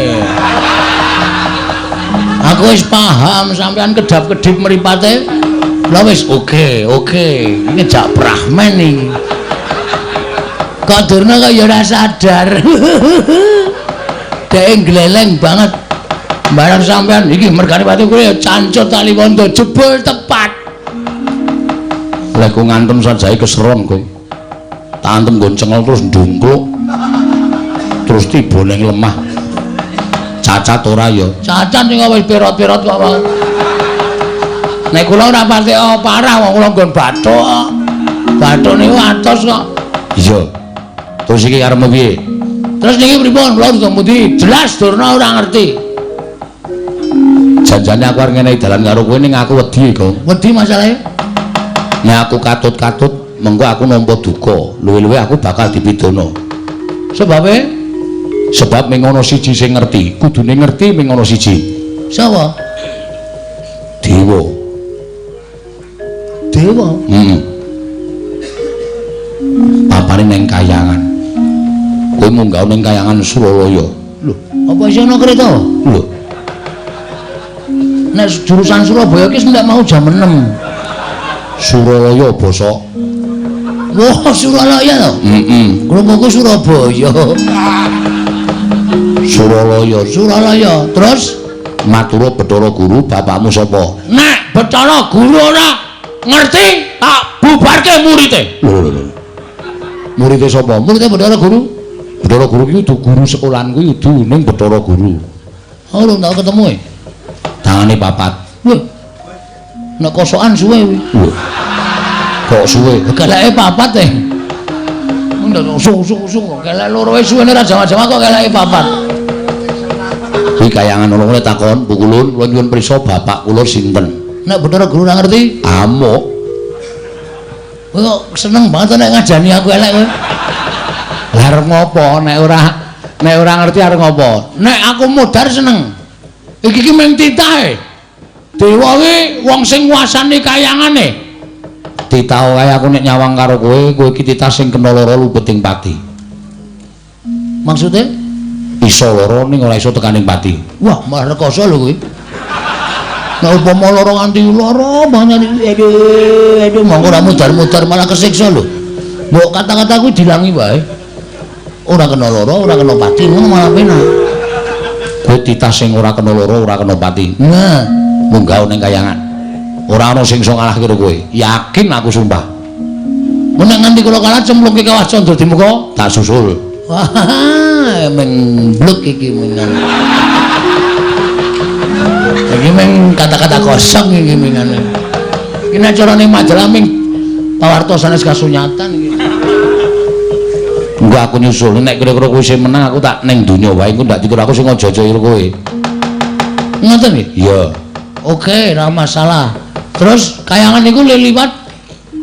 Aku wis paham sampean kedap-kedip mripate. Lah wis oke, oke. Ngejak Brahman iki. Kok Durna kok ya ora sadar. Dhek gleleng banget. Barang sampean iki mergane pati kuwi ya cancut tali wondo jebul tepat. Lha ku ngantem sajae keseron kowe. Tak antem nggon cengel terus ndungkluk. Terus tiba ning lemah. Cacat ora ya? Cacat sing wis pirot-pirot kok. Nek kula ora pati parah wong kula nggon bathuk. Bathuk niku atos kok. Iya. Terus iki karepmu piye? Terus niki pripun? Kula kudu pundi? Jelas Durna ora ngerti. Janjane aku arep ngenehi dalan karo kowe ning aku wedi, Gong. Wedi masalahe? Nek aku katut-katut, mengko aku nampa duka. Luwe-luwe aku bakal dipidana. Sebabe? Sebab ming ana siji sing ngerti, kudune ngerti ming ana siji. Sapa? Dewa. Dewa? Heeh. Papane ning kayangan. Kowe munggah ning kayangan Suralaya. Lho, apa isih ana kereta? Lho. Nek jurusan Surabaya ki nek mau jam 6. Suralaya bosok. Wah, Suralaya to? Heeh. Krunguku Surabaya. Suralaya, Suralaya. Terus matur Bathara Guru, bapakmu sapa? Nek Bathara Guru ora ngerti, tak bubarke murite. Lho lho lho. Murite sapa? Murite Bathara Guru. Bathara Guru ki kudu guru sekolahan kuwi kudu ning Bathara Guru. Oh, lho tau ketemu e. Tangane papat. Wah. Nek kosokan suwe kuwi. Lho. Kok suwe? Keleke papat e. Ndak usung-usung kelek loro wae suwene ora jawa-jawa kok keleke papat. Kuwi kayangan ana ngene takon, Bu Kulun, kula nyuwun prisa bapak kula sinten? Nek Bathara Guru ora ngerti, amuk. Kowe kok seneng banget nek ngajani aku elek kowe. Lah arep ngopo nek ora ngerti arep ngopo? Nek aku modar seneng. Iki ki mung titahe. Dewa kuwi wong sing nguasani kayangane. Titah wae aku nek nyawang karo kowe, kowe iki titah sing kena lara lubeting pati. Maksude? Iso lara ning ora iso tekaning pati. Wah, malah rekoso lho kowe. Nek upama lara nganti lara banget aduh, aduh monggo ora mudar-mudar malah kesiksa lho. Mbok kata-kata kuwi dilangi wae. Ora kena lara, ora kena pati, ngono malah penak. Kowe titah sing ora kena lara, ora kena pati. Nah, munggah ning kayangan. Ora ana sing iso ngalahke kowe. Yakin aku sumpah. Mun nek nganti kula kalah cemplungke kawah Candra Dimuka, tak susul. Wah, mengbluk iki mengan. Iki meng kata-kata kosong iki mengan. Iki nek carane majalah ming pawarta sanes kasunyatan iki. Engko aku nyusul nek kira-kira kowe sing menang aku tak ning donya wae engko ndak dikira aku sing aja-aja karo kowe. Ngoten nggih? Iya. Oke, ora masalah. Terus kayangan niku liwat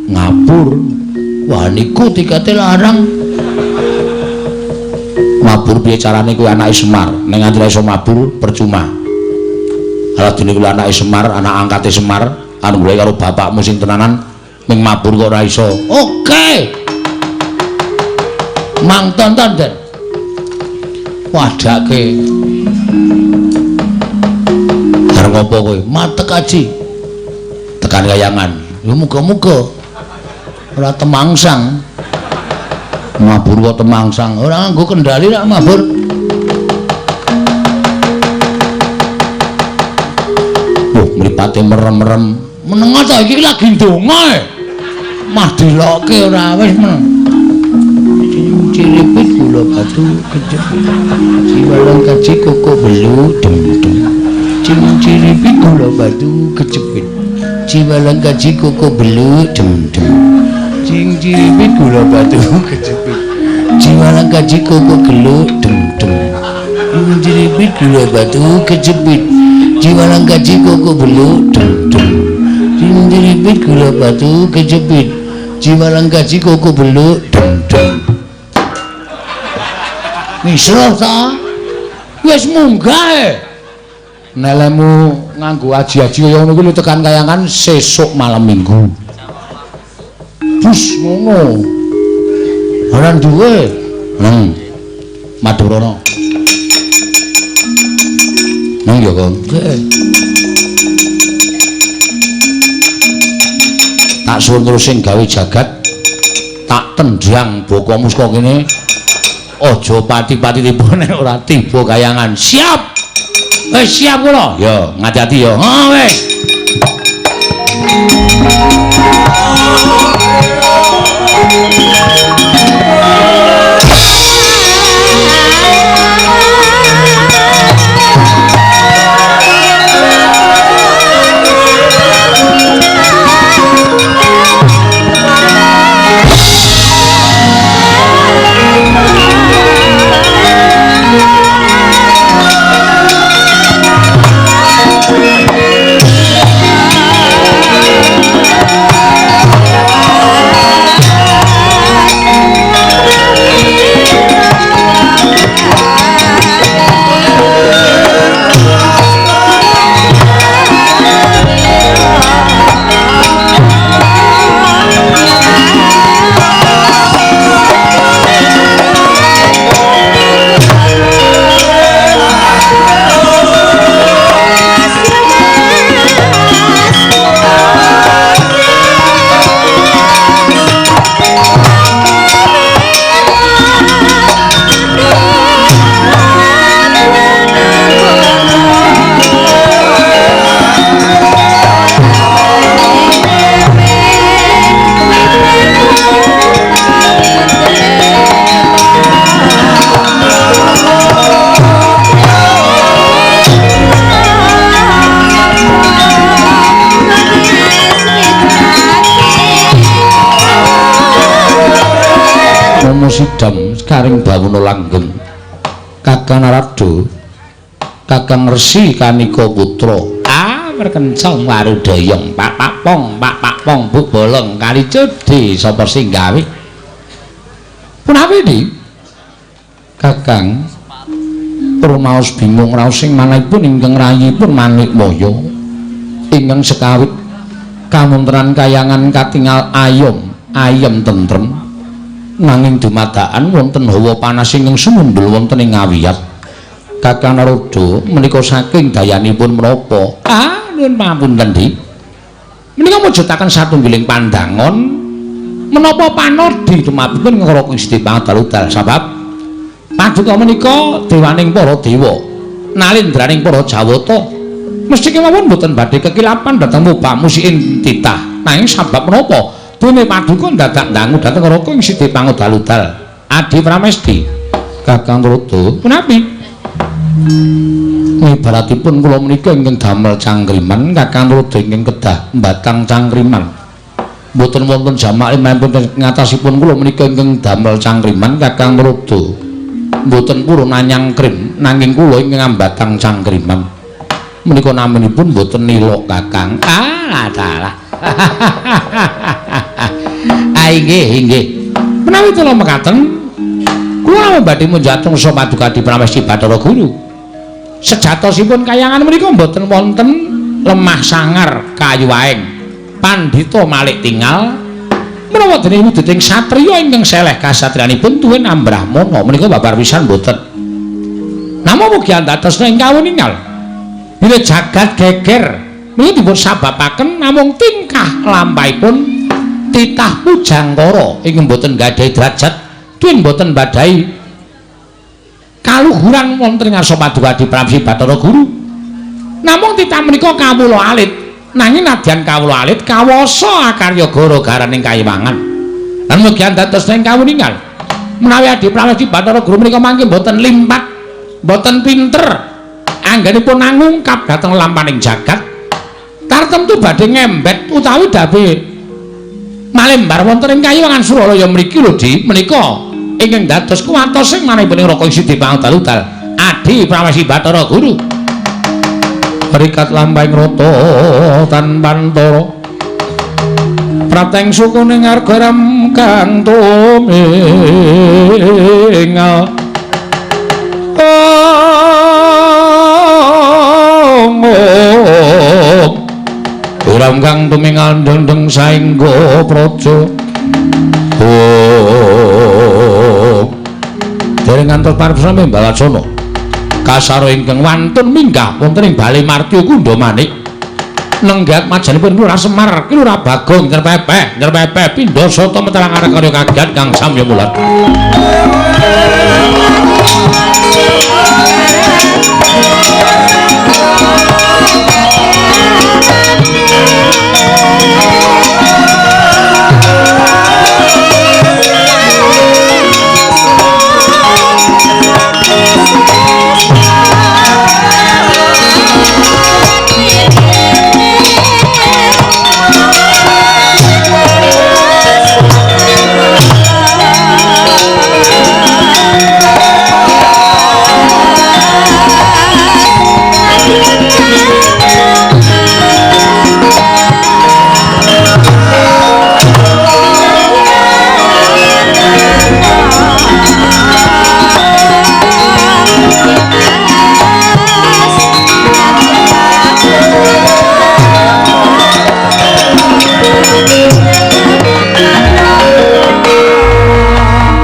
ngabur. Wah, niku tikete larang. Mabur piye carane kuwi anake Semar? Nek nganti ora iso mabur percuma. Ala dene kuwi anake Semar, anak angkate Semar, anu golek karo bapakmu sing tenanan Ming mabur kok ora iso. Oke. Mang tonton Den. Wadake. Arep ngopo kowe? Matek aji. Tekan kayangan. Ya muga-muga ora temangsang. Mabur kok temangsang. Ora nganggo kendali rak mabur. Loh, mripate merem-merem. Meneng ta iki lagi ndonga e. Mah dilokke ora wis meneng. Ciripit gula batu kejepit. Ciwalang kaji koko belu dem-dem. Ciripit gula batu kejepit. Ciwalang kaji koko belu dem-dem. Ciripit gula batu kejepit. Ciwalang kaji koko gelu dem-dem. Ciripit gula batu kejepit. Ciwalang kaji koko belu dem-dem. Ciripit gula batu kejepit. Ciwalang kaji koko belu dem-dem. Misro ta? Wis munggah e. Nelemu nganggo aji-aji kaya ngono kuwi tekan kayangan sesuk malam Minggu. Bus ngono. Ora duwe. Madurana. Nang ya kok. Tak suwun terus sing gawe jagat. Tak tendang bokomu saka kene. Aja pati-pati tiba nek ora tiba kayangan. Siap. Wis siap kula. Ya, ngati-ati ya. Ha wis. Sidam karing bawuna langgeng Kakang Narada Kakang Resi Kanika Putra merkencong warudayong pak pak pong pak pak pong buk bolong kali cudi sapa sing gawe punawi di Kakang rumaos bingung raos sing manahipun ingkang rayipun Manikmaya ingkang sekawit kamuntenan kayangan katingal ayom ayem tentrem nanging dumadakan wonten hawa panas ingkang sumundhul wonten ing ngawiyat. Kakang Narada menika saking dayanipun menapa? Nuwun pangapunten, Dik. Menika mujudaken satunggiling pandangon menapa panodi tumapipun ngraka Gusti Pangadal sabab paduka menika dewaning para dewa, nalindraning para jawata. Mesti kemawon boten badhe kekilapan dhateng mubah musiin titah. Nanging sabab menapa? Dene paduka dadak ndangu dhateng Raka ing Siti Pangodal-udal. Adi Pramesti Kakang Narada punapi? Ibaratipun kula menika ingkang damel cangkriman, Kakang Narada ingkang kedah mbatang cangkriman. Mboten wonten jamak limangipun ngatasipun kula menika ingkang damel cangkriman, Kakang Narada mboten purun anyangkrim nanging kula ingkang ambatang cangkriman. Menika naminipun mboten nilok Kakang. Ah, dalah. Inggih, inggih. Menawi kula mekaten, kula badhe munjatung sa paduka Adi Pramesti Bathara Guru. Sejatosipun kayangan menika mboten wonten lemah sangar kayu aeng. Pandhita Malik Tingal menawa dene wujuding satriya ingkang seleh kasatriyanipun tuwin ambrahmana menika babar pisan mboten. Namung mugi andhatosna ing kawuningal bilih jagat geger menika dipun sababaken namung tingkah lampahipun titah pujangkara ingkang boten gadhahi derajat tuwin boten badhahi kaluhuran wonten ing ngarsa Paduka Adi Pramsi Bathara Guru. Namung titah menika kawula alit, nanging nadyan kawula alit kawasa akarya gara-garaning kayiwangan. Lan mugi dados ing kawuningal menawi Adi Pramsi Bathara Guru menika mangke boten limpat, boten pinter anggenipun angungkap dhateng lampaning jagat, tartemtu badhe ngembet utawi dabe malembar wonten ing kayiwangan Suralaya mriki lho Di, menika ingkang dados kuwatos sing manahipun ing Raka Sidi Pangdaludal Adi Pramesi Bathara Guru. Rikat lampahing rata tanpa antara prateng sukune ngargaram kang tumingal. Ram kang tumingal dendeng saengga praja. Dereng ngantos paripurna Balacana kasaro ingkang wantun minggah wonten ing Bale Martya Kundha Manik nenggat majanipun Lurah Semar, Ki Lurah Bagong nyerpepeh nyerpepeh pindha sata meterang karya kagiat kang samya mulat.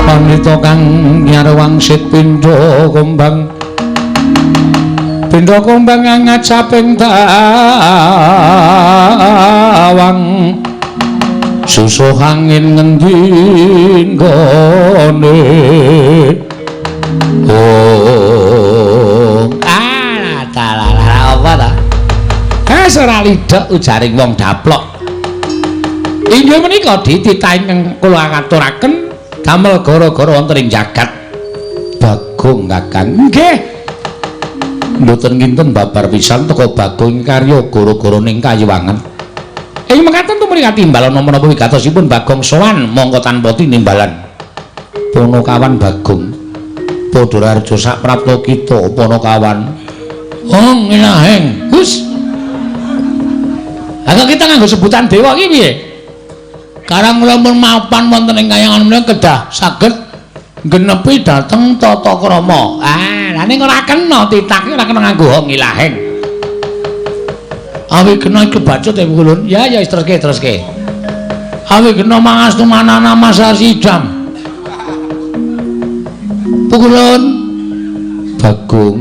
Pandhita kang nyarwangsit pindha kumbang pindha kumbang ngacaping tawang susuh angin ngendi nggone. Oh ah talala apa ta? Ora lidhek ujaring wong daplok. Inggih menika dititah ingkang kula aturaken damel gara-gara wonten ing jagat. Bagong Kakang. Nggih. Mboten kinten babar pisan teka Bagong karya gara-gara ning kayiwangan. Ing mekaten tumrih katimbalan menapa wigatosipun Bagong sowan mongko tanpa tinimbalan. Panakawan Bagong. Padha raharja sak prapta kita Panakawan. Hong ilaheng. Gus. Lah kok kita nganggo sebutan dewa iki piye? Karang kula pun mapan wonten ing kayangan menika kedah saged genepi dhateng tata krama. Ah, lha ning ora kena titah ora kena nganggo hong ilaheng. Awi kena kebacut ya Kulun. Ya ya teruske teruske. Awi kena mangastu manana masasidam. Pukulun Bagong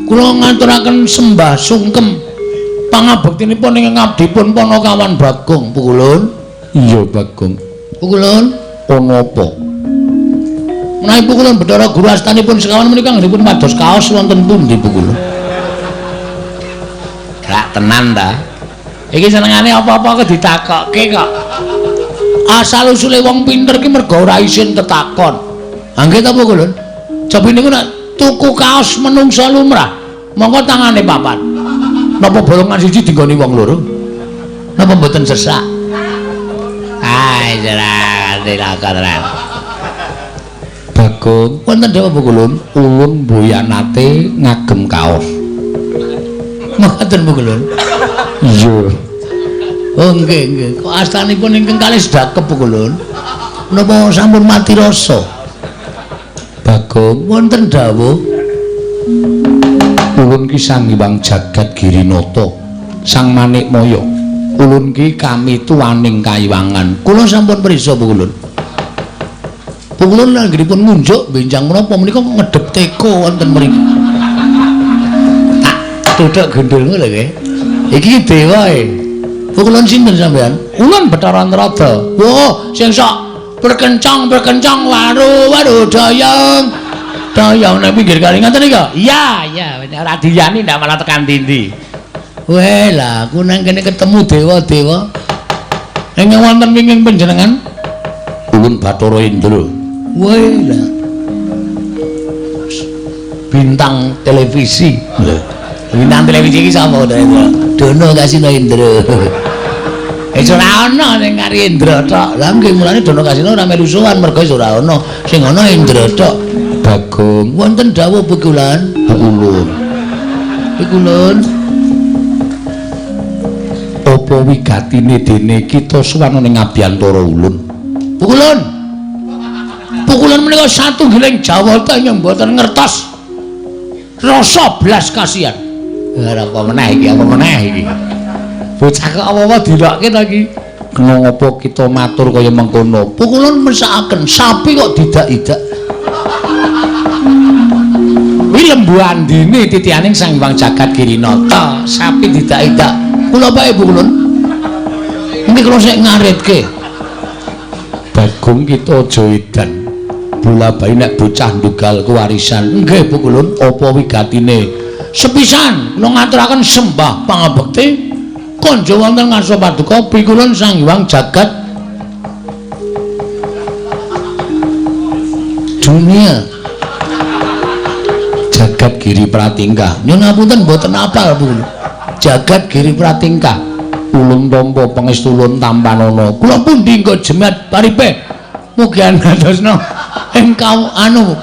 kula ngaturaken sembah sungkem pangabektinipun ing ngabdipun Panakawan Bagong Pukulun. Iya Bagong. Pukulun ana apa? Menawi Pukulun Bathara Guru astanipun sekawan menika anggenipun pados kaos wonten pundi Pukulun? Gak tenan ta? Iki senengane apa-apa kok ditakokke kok. Asal usule wong pinter ki mergo ora isin tetakon. Ha nggih ta Pukulun? Cobi niku nek tuku kaos menungsa lumrah, monggo tangane papat. Napa bolongan siji dinggoni wong loro? Napa mboten sesak? Ai ora. Bagong wonten dewa Pukulun, ulun mboyanate ngagem kaos. Mekaten Pukulun. Iya. Oh nggih nggih. Kok astanipun ingkang kalih sedakep Pukulun? Napa sampun mati rasa? Bagong wonten dawuh ulun ki Sang Hyang Jagat Girinata, Sang Manikmaya. Ulun ki kami tuaning kayiwangan. Kula sampun prisa Pukulun. Pukulun anggenipun ngunjuk benjang menapa menika ngedep teko wonten mriki. Tak tuthuk gendulmu lho kowe. Iki dewa e. Pukulun sinten sampean? Ulun Bathara Narada. Wah, sing sok berkencang-berkencang waru-waru dayang. Dayang nang pinggir kali ngoten iki. Iya, iya, ora diyani ndak malah tekan dindi. Weh lah, aku nang kene ketemu dewa-dewa. Ingkang wonten wingking panjenengan? Ulun Bathara Indra. Weh lah. Bintang televisi. Lho. Bintang televisi iki sapa to, Indra? Dono Kasino Indra. Wis ora ana sing kari Indra tok. Lah nggih mulane Dono Kasino ora melu sowan mergo wis ora ana. Sing ana Indra tok. Bagong, wonten dawuh Pukulan? Pukulun. Pukulun. Apa wigatine dene kita sowan ning abiyantara ulun? Pukulun. Pukulun menika satunggiling Jawata ingkang mboten ngertos rasa blas kasihan. Ora apa meneh iki, apa meneh iki. Bocah kok apa-apa dilokke ta iki? Kena ngapa kita matur kaya mengkono? Pukulun mesakaken sapi kok didak-idak. Kuwi lembu andine titianing Sang Hyang Jagat Girinata, sapi didak-idak. Kula bae Pukulun. Mungkin kula sik ngaritke. Bagong kita aja edan. Bola bayi nek bocah ndugal kewarisan. Nggih Pukulun, apa wigatine? Sepisan kula ngaturaken sembah pangabekti konjo wonten ngarsa paduka Pikulun Sang Hyang Jagat Dunia. Jagat Giri Pratingkah. Nyuwun ngapunten mboten apal Pukulun. Jagat Giri Pratingkah. Ulun tampa pangestu ulun tampanana. Kula pundi nggo jemat paripe. Mugi andadosna ingkang anu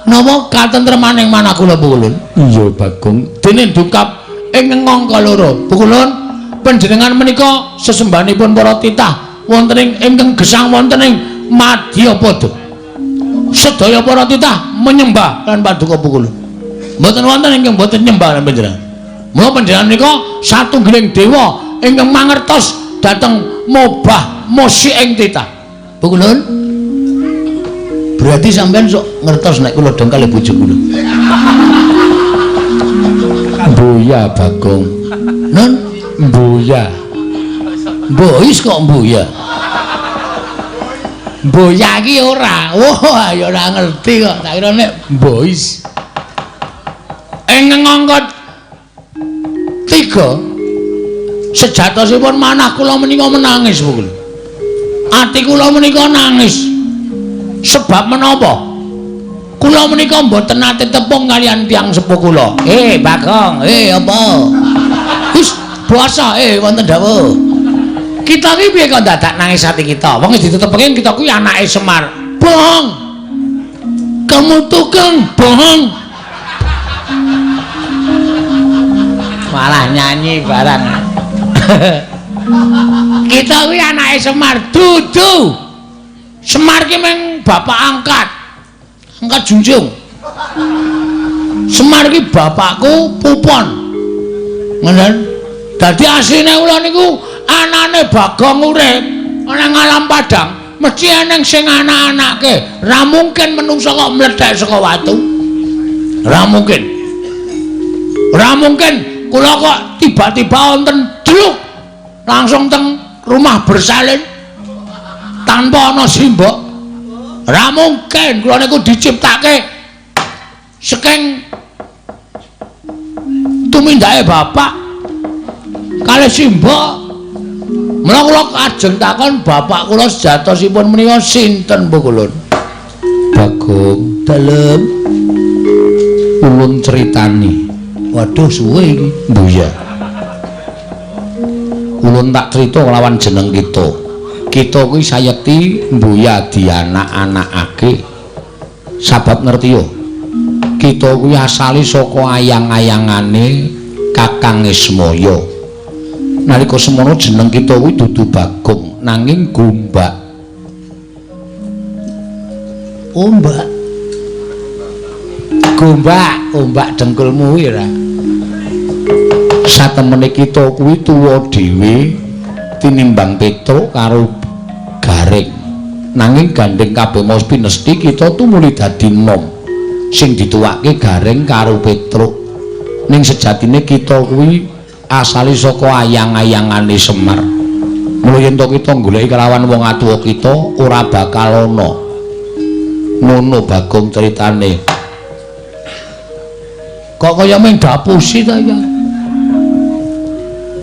napa katentremaning manah kula Pukulun. Iya Bagong. Dene dungkap ing angka loro. Pukulun panjenengan menika sesembahanipun para titah wonten ing ingkang gesang wonten ing Madyapada. Sedaya para titah menyembah lan paduka Pukulun. Mboten wonten ingkang mboten nyembah lan panjenengan. Mula panjenengan menika satunggiling dewa ingkang mangertos dhateng mobah musik ing titah. Pukulun. Berarti sampean sok ngertos nek kula dongkal bojo kula. Mboya Bagong. Nun mboya. Mbois kok mboya. Mboya iki ora. Wah, ya ora ngerti kok. Tak kira nek mbois. Ing angka 3 sejatosipun manah kula menika menangis Pukulun. Ati kula menika nangis. Sebab menapa? Kula menika mboten nate tepung kalian tiyang sepuh kula. Bagong, apa? Wis puasa, wonten dawuh. Kita iki piye kok dadak nangis ati kita? Wong wis ditetepke kita kuwi anake Semar. Bohong. Kamu tukang bohong. Malah nyanyi barang. Kita kuwi anake Semar dudu. Semar ki meng bapak angkat. Angkat junjung. Semar ki bapakku Pupon. Ngoten. Dadi asline kula niku anane Bagong urip ana ngalam padang, mesti eneng sing anak-anake. Ra mungkin menungsa kok mlethek saka watu. Ra mungkin. Ra mungkin kula kok tiba-tiba wonten druk langsung teng rumah bersalin tanpa ana simbok. Ra mungkin kula niku diciptake saking tumindake bapak kalih simbok. Mula kula kajeng takon bapak kula sejatosipun menika sinten Pukulun? Bagong dalem ulun critani. Waduh suwe iki. Mbuya. Ulun tak crita lawan jeneng kita. Kita kuwi sayekti mbuya dianak-anakake. Sabab ngerti yo. Kita kuwi asale saka ayang-ayangane Kakang Ismaya. Nalika semono jeneng kita kuwi dudu Bagong, nanging Gombak. Ombak. Gombak, ombak dengkulmu kuwi ora. Satemene kita kuwi tuwa dhewe Tinimbang Petruk karo Gareng. Nanging gandeng kabeh mau pinesti kita tumuli dadi nom. Sing dituwake Gareng karo Petruk. Ning sejatine kita kuwi asale saka ayang-ayangane Semar. Mula yen to kita goleki kelawan wong atuwa kita ora bakal ana. Ngono Bagong critane. Kok kaya mung dapusi ta ya?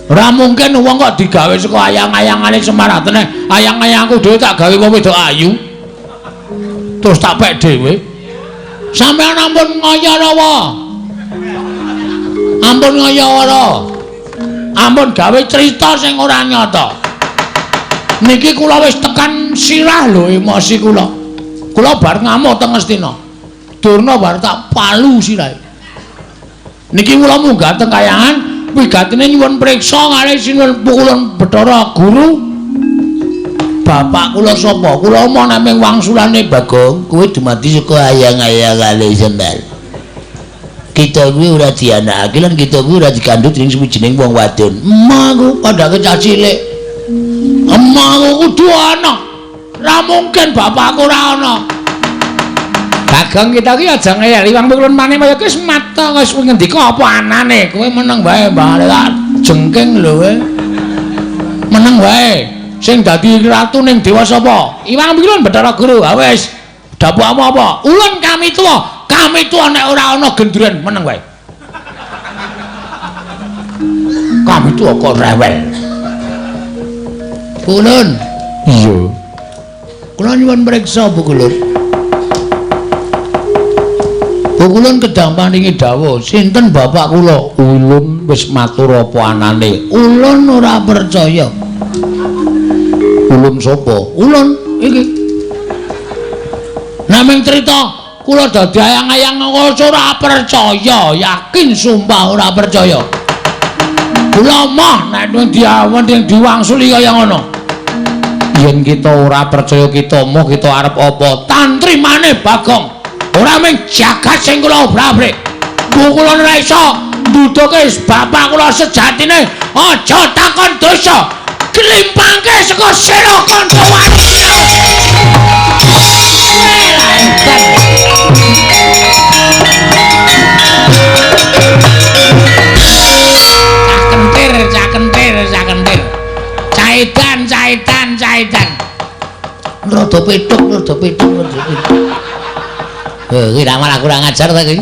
Ora mungkin wong kok digawe saka ayang-ayangane Semar. Atene ayang-ayangku dhewe tak gawe wong wedok ayu. Terus tak pek dhewe. Sampeyan ampun ngaya rawa. Ampun ngaya ora. Ampun gawe cerita sing ora nyata. Niki kula wis tekan sirah lho emosi kula. Kula bar ngamuk teng Ngastina. Durna bar tak palu sirahe. Niki kula munggah teng kayangan wigatine nyuwun priksa kalih sinuwun pukulun Bathara Guru. Bapak kula sapa? Kula omong naming wangsulane Bagong, kowe dumadi saka ayang-ayangane Semar. Kita kuwi ora dianakake lan kita kuwi ora dikandhut dening suwijining wong wadon. Emah aku padake cah cilik. Emah aku kudu ana. Ora mungkin bapakku ora ana. Bagong kita ki aja ngeyel Iwang Pukulun Manimaya ki wis mata wis ngendika apa anane. Kowe meneng wae Mbah tak jengking lho kowe. Meneng wae. Sing dadi ratu ning dewa sapa? Iwang Pukulun Bathara Guru. Ha wis. Dapukmu apa? Ulun kami tuwa. Kami tuwa nek ora ana gendruwan meneng wae. Kami tuwa kok rewel. Kulun. Iya. Kula nyuwun priksa Bu Kulun. Bu Kulun kedang paringi dawuh, sinten bapak kula? Ulun wis matur apa anane. Ulun ora percaya. Ulun sapa? Ulun iki. Naming crita kula dadi ayang-ayang ora percaya, yakin sumpah ora percaya. Kula moh nek diawen diwangsuli kaya ngono. Yen kita ora percaya kita moh kita arep apa? Tantri maneh Bagong. Ora mung jagat sing kula obrak-abrik. Kula ora iso nduduke bapak kula sejatine. Aja takon dosa. Klimpangke saka sira kanca wani. Cah kentir, cah kentir, cah kentir. Caidan, caidan, caidan. Rada petuk, rada petuk, rada petuk. Heh, iki malah kurang ajar ta iki.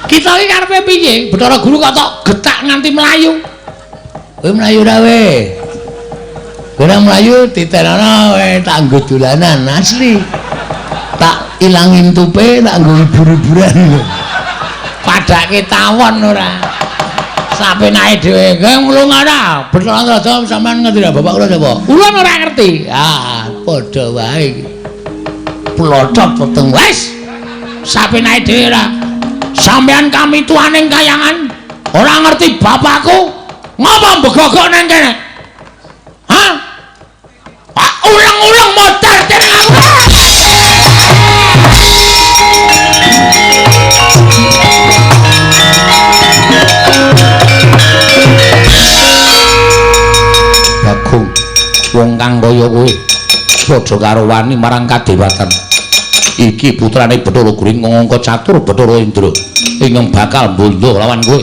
Kita iki karepe piye? Bathara Guru kok tok getak nganti mlayu. Kowe mlayu ra we? Kowe ora mlayu diterana we tak nggo dolanan asli. Tak ilangin tupe, tak nggo hibur-hiburan. Padake tawon ora. Sapenake dhewe. Kowe mlunga ora? Bathara Raja sampean ngerti ra bapak kula sapa? Ulun ora ngerti. Ah, padha wae iki. Plotot weteng wis. Sapenake dhewe ora. Sampean kami tuaning kayangan ora ngerti bapakku. Ngapa mbegogok nang kene? Hah? Ah, ulang-ulang modar dening aku. Bagong, wong kang kaya kowe padha karo wani marang kadewatan. Iki putrane Bathara Guru ngangka catur Bathara Indra ingkang bakal mbondo lawan kowe.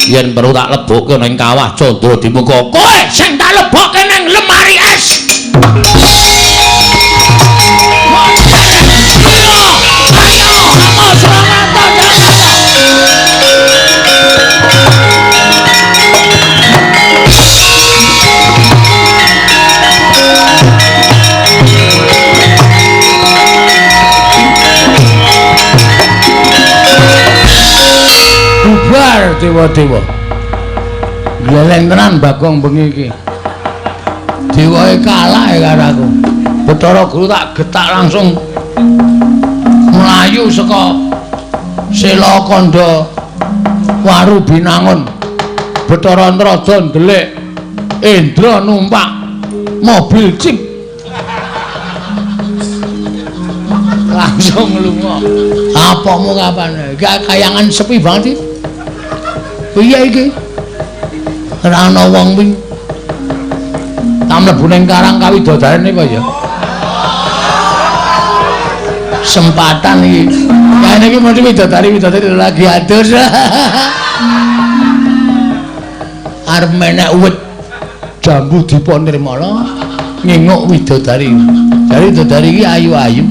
Yen perlu tak lebokke ning kawah Candra Dimuka. Kowe sing tak lebokke ning lemari es. Ayo, ayo, selamat. Bubar dewa-dewa. Gleleng tenan Bagong bengi iki. Dewae kalah ya karo aku. Bathara Guru tak getak langsung mlayu saka Sela Kandha Waru Binangun. Bathara Antrada ndelik Indra numpak mobil jeep. Langsung lunga. Apamu kapan? Kayangan sepi banget iki. Piye iki? Ora ana wong kuwi. Mlebu ning karang kawidodarene apa ya? Sempatan iki. Kene iki mesti widodari-widodari lagi adus. Arep menek uwit jambu dipa nirmala nginguk widodari. Jare widodari iki ayu-ayu.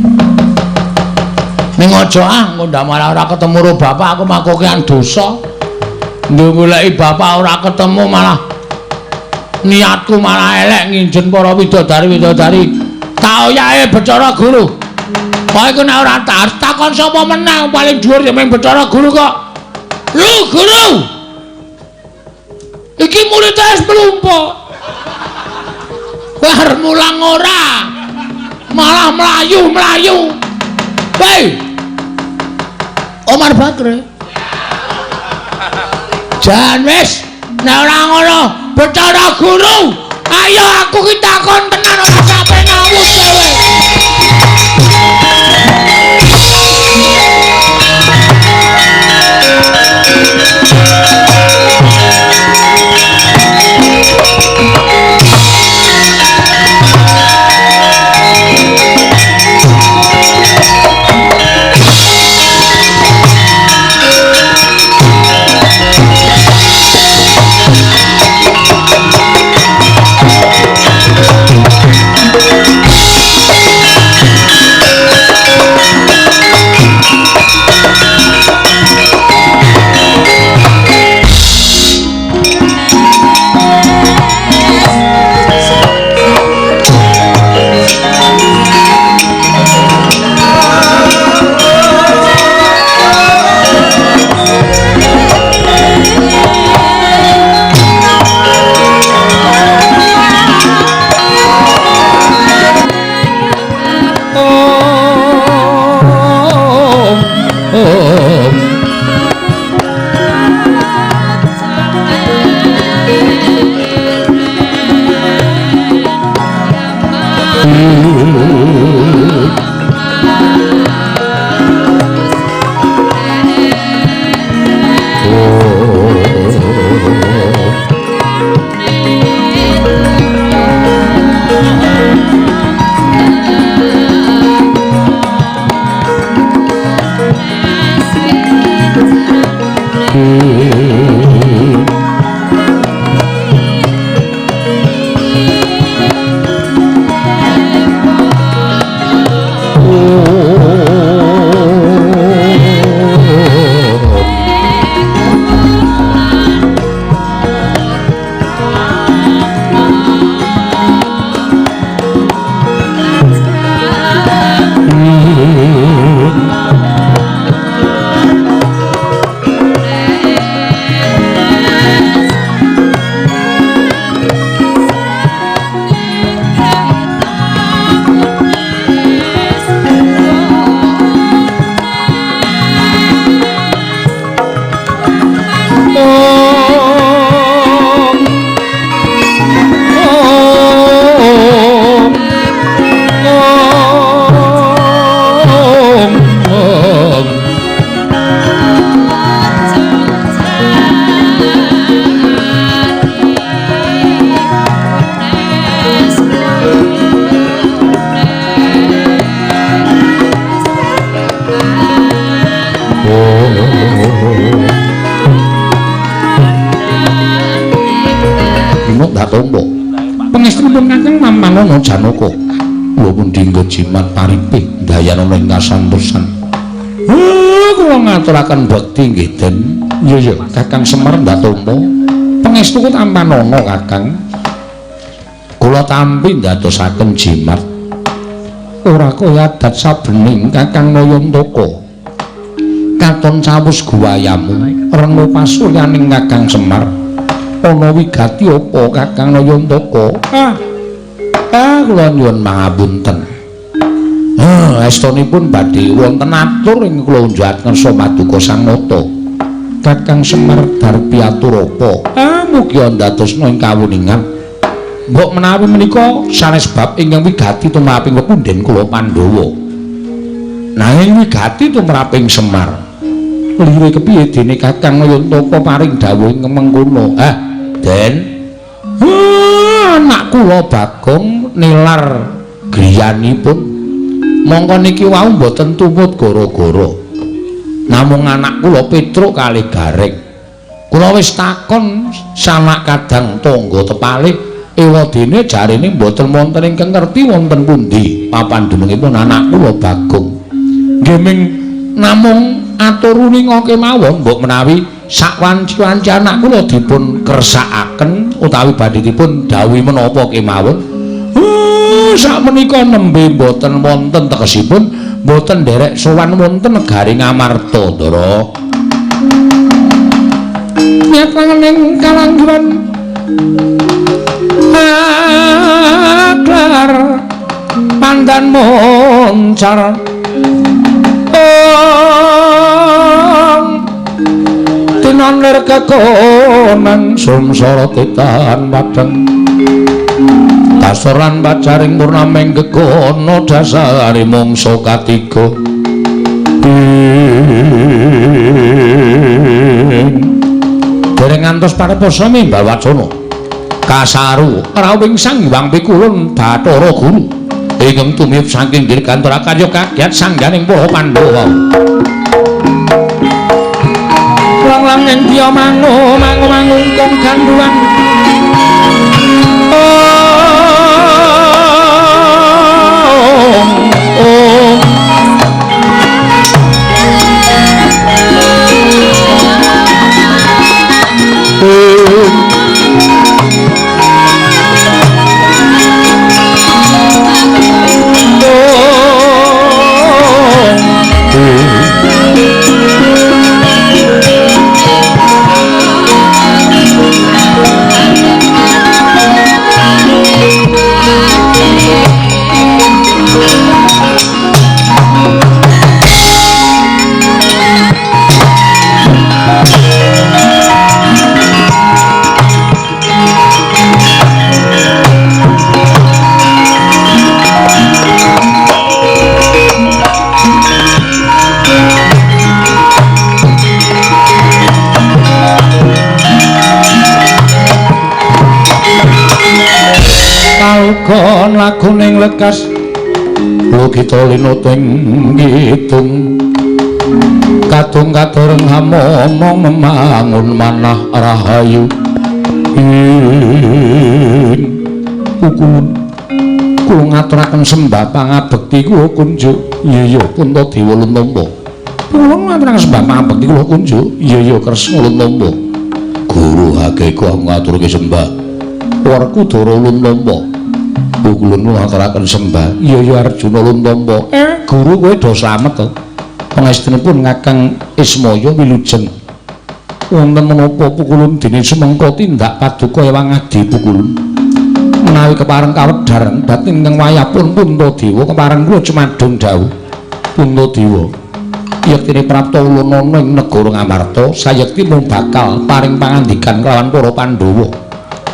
Ning aja ah engko ndak malah ora ketemu karo bapak aku makokean dosa. Ndung goleki bapak ora ketemu malah niatku malah elek nginjen para widodari-widodari. Tak oyake Bathara Guru. Kowe iku nek ora takon sapa menang paling dhuwur ya mung Bathara Guru kok. Lho Guru. Iki murid wis mlumpuk. Kowe arep mulang ora? Malah mlayu-mlayu. Woi. Omar Bakri. Jan wis nek ora ngono Bathara Guru, ayo aku ki takon tenan ora sampe ngawur kowe. Mamanono Janaka. Kula pundi jimat paripih ndayanana ing kasantosan. Kula ngaturaken bekti nggih Den. Iya iya, Kakang Semar Ndatomo. Pangestu tampanana Kakang. Kula tampi ndadosaken jimat. Ora kaya adat sabening Kakang Nayantaka. Katon cawus guwayamu renga pasuryaning Kakang Semar. Ana wigati apa Kakang Nayantaka? Kula nyuwun pangapunten. Estunipun badhe wonten atur ing kula unjuhaken kersa paduka Sang Nata. Kakang Semar darpi atur apa? Mugi ndadosna ing kawuningan. Mbok menawi menika sanes bab ingkang wigati tumraping pepunden kula Pandhawa. Nanging wigati tumraping Semar. Lire kepiye dene Kakang Nayantaka paring dawuh ing mengkono? Den. Anak kula Bagong nilar griyanipun mongko niki wau mboten tumut gara-gara. Namung anak kula Petruk kalih Gareng. Kula wis takon sanak kadang tangga tepalih ewadene jarene mboten wonten ingkang ngerti wonten pundi papan dunungipun anak kula Bagong. Nggih ming namung atur uninga kemawon mbok menawi sak wanci-wanci anak kula dipun kersakaken utawi badhe dipun dawuhi menapa kemawon. Sak menika nembe mboten wonten tegesipun mboten nderek sowan wonten negari Ngamarta, Ndara. Niat langening kalangguhan aklar pandan moncar tinan lir kekonan sumsara titan padhang kasoran pacaring purnaming gegono dasare mangsa katiga. Dereng ngantos pareposa mimbal wacana kasaru rawing Sang Hyang Pikulun Bathara Guru ingkang tumiyub saking dirgantara karya kagiat sangganing para Pandhawa. Lang-lang ing diya mangu mangu mangungkung ganduwan laguning lekas lukita linuting ngitung kadung kadereng hamomong memangun manah rahayu ing pukulun kula ngaturaken sembah pangabekti kula kunjuk. Iya iya Puntadewa Luntampa. Kula ngaturaken sembah pangabekti kula kunjuk. Iya iya Kresna Luntampa. Guru hakeko ngaturke sembah Werkudara Luntampa. Pukulun ngaturaken sembah. Iya iya Arjuna Luntampa. Guru kowe do slamet to. Pangestunipun Kakang Ismaya wilujeng. Wonten menapa pukulun dene sumengko tindak paduka ewang adi pukulun. Menawi kepareng kawedhar dhateng ingkang wayahpun Puntadewa kepareng kula cumadung dawuh. Puntadewa yektine prapta ulun ana ing negara Ngamarta sayekti mung bakal paring pangandikan kelawan para Pandhawa.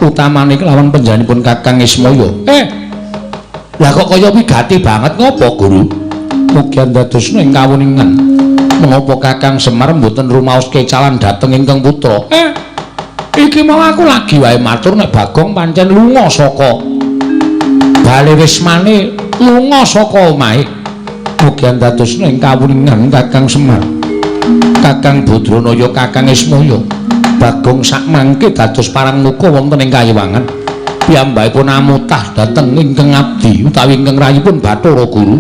Utamane kelawan panjenenganipun Kakang Ismaya. Lah kok kaya wigati banget ngopo, Guru? Mugi andadosna ing kawuningan. Menapa Kakang Semar mboten rumaos kecalan dhateng ingkang putra? Iki mau aku lagi wae matur nek Bagong pancen lunga saka bale wismane, lunga saka omahe. Mugi andadosna ing kawuningan Kakang Semar. Kakang Badranaya, Kakang Ismaya. Bagong sak mangke dados parang muka wonten ing kayiwangan. Piyambakipun amutah dhateng ingkang abdi utawi ingkang rayipun Bathara Guru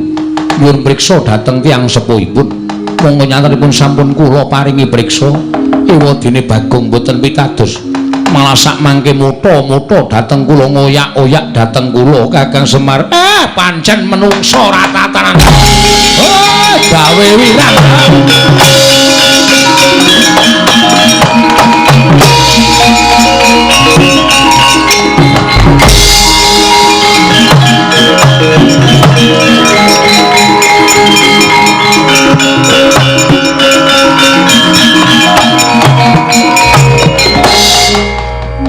nyuwun priksa dhateng tiyang sepuhipun. Monggo nyatanipun sampun kula paringi priksa ewadene Bagong boten pitados. Malah sak mangke mutha-mutha dhateng kula ngoyak-oyak dhateng kula Kakang Semar. Pancen menungsa ora tatanan. Gawe wirang.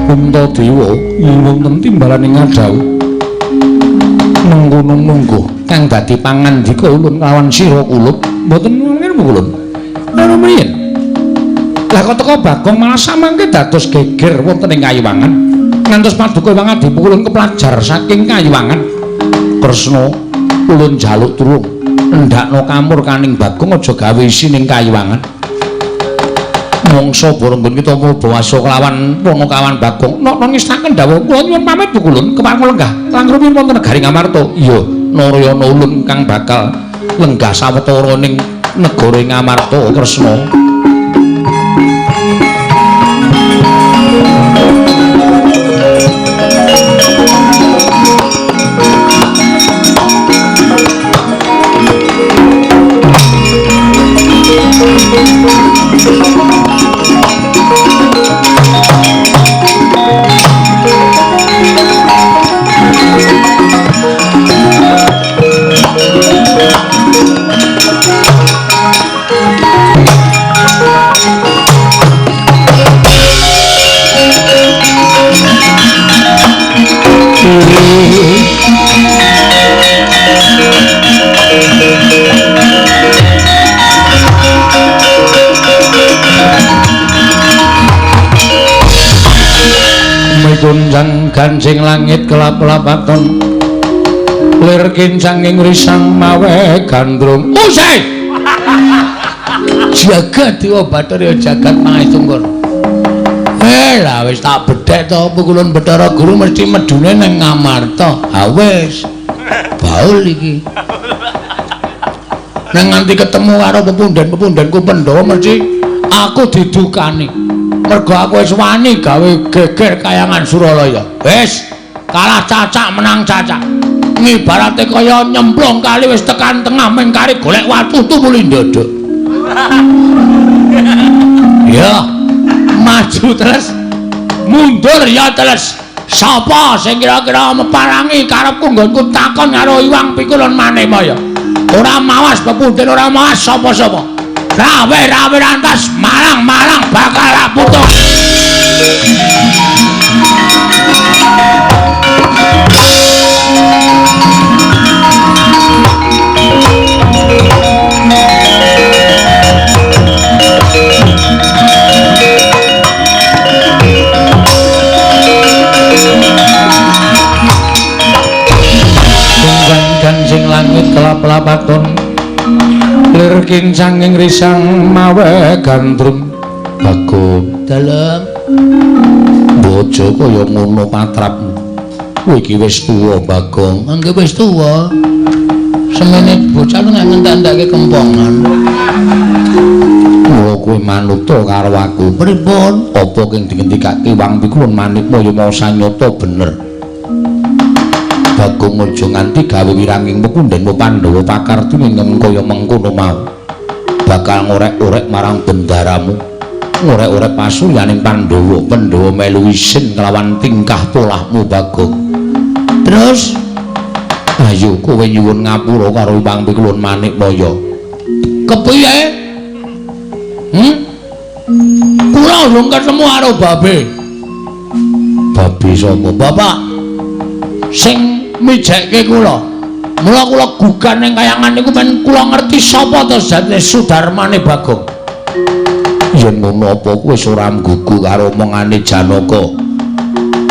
Puntadewa wonten timbalaning ngadhawuh mengkono mungguh kang dadi pangandika ulun kelawan sira kulup mboten ngene ulun. Ana mriyen. Lah kok teka Bagong malah samangke dados geger wonten ing kayiwangan. Ngantos paduka Hyang Adi Pukulun keplajar saking Kayuwangan. Kresna, ulun njaluk tulung endhakno kamurkaning Bagong aja gawe isi ning Kayuwangan. Mongso bareng kita bawasa kelawan Panakawan Bagong. Nok ngestaken dawuh kula nyuwun pamit Pukulun kepareng lenggah langkung rumiyin wonten negari Ngamarta. Iya, Narayana ulun kang bakal lenggah sawetara ning negara Ngamarta Kresna. Gonjang ganjing langit kelap-lapaton lir kincang ing risang mawe gandrung. Usai jagat dewa Bathara jagat Mahesungkur. Lah wis tak bedhek to Pukulun Bathara Guru mesti medune ning Ngamarta. Ha wis baul iki. Nang nganti ketemu karo pepunden-pepundenku Pandhawa mesti aku didukani. Mergo aku wis wani gawe geger kayangan Suralaya. Wis kalah cacak menang cacak. Ngibarate kaya nyemplung kali wis tekan tengah mengkari golek watu tumuli ndodok. Ya, maju terus, mundur ya terus. Sapa sing kira-kira meparangi karepku nggonku takon karo Iwang Pikulun Manimaya. Ora mawas pepunden, ora mawas sapa-sapa. Rawe-rawe rantas malang-malang bakal putus. Tunggang ganjing langit kelap-lapaton lir kincang ing risang mawe gandrung. Bagong dalem bojo kaya ngono patrapmu. Kowe iki wis tuwa Bagong. Nggih wis tuwa. Semene bocah nek ngentek-entekke kempongan. Mula kowe manut karo aku. Pripun? Apa kang dingendikake Wang Pikulun Manikmaya mau sanyata bener. Bagong aja nganti gawe wiranging pepundhenmu Pandhawa pakartine kaya mengkono mau. Bakal ngorek-orek marang bendaramu, ngorek-orek pasuryaning Pandhawa. Pandhawa melu isin kelawan tingkah polahmu Bagong. Terus ayo kowe nyuwun ngapura karo Hyang Pikulun Manikmaya. Kepiye? Kula urung ketemu karo babe. Babe sapa? Bapak sing mijekke kula. Mula kula gugan ning kayangan niku men kula ngerti sapa to jatine Sudarmane Bagong. Yen ngono apa kowe wis ora nggugu karo omongane Janaka?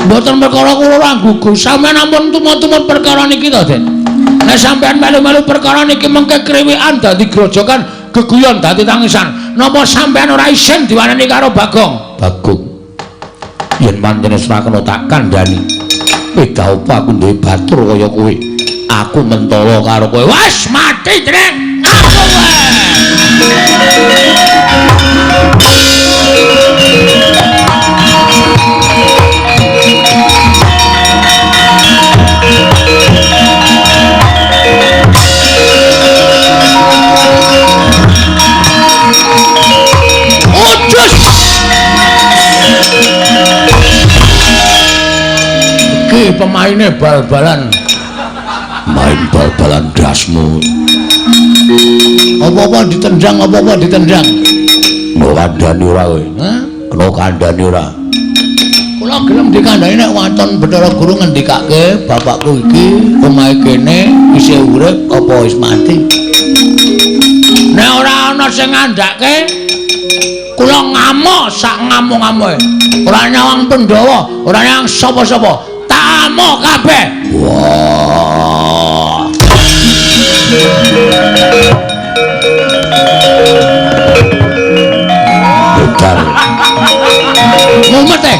Mboten perkara kula ora nggugu, sampeyan ampun tumut-tumut perkara niki to, Den. Nek sampeyan melu-melu perkara niki mengke kriwikan dadi grojokan, geguyon dadi tangisan. Napa sampeyan ora isin diwaneni karo Bagong? Bagong. Yen pancen wis ora kena tak kandhani. Beda apa aku duwe batur kaya kowe. Aku mentolo karo kowe. Wes mati, Trek. Aku wae. Ujus. Iki pemaine bal-balan. Main bal-balan dasmu. Apa-apa ditendang, apa-apa ditendang. Kena kandhani ora kowe? Hah? Kena kandhani ora? Kula gelem dikandhani nek waton Bathara Guru ngendikake bapakku iki omahe kene isih urip apa wis mati. Nek ora ana sing ngandhake kula ngamuk sak ngamuk-ngamuke. Ora nyawang Pandhawa, ora nyawang sapa-sapa. Tak amuk kabeh. Wah. Budal. Mumet e.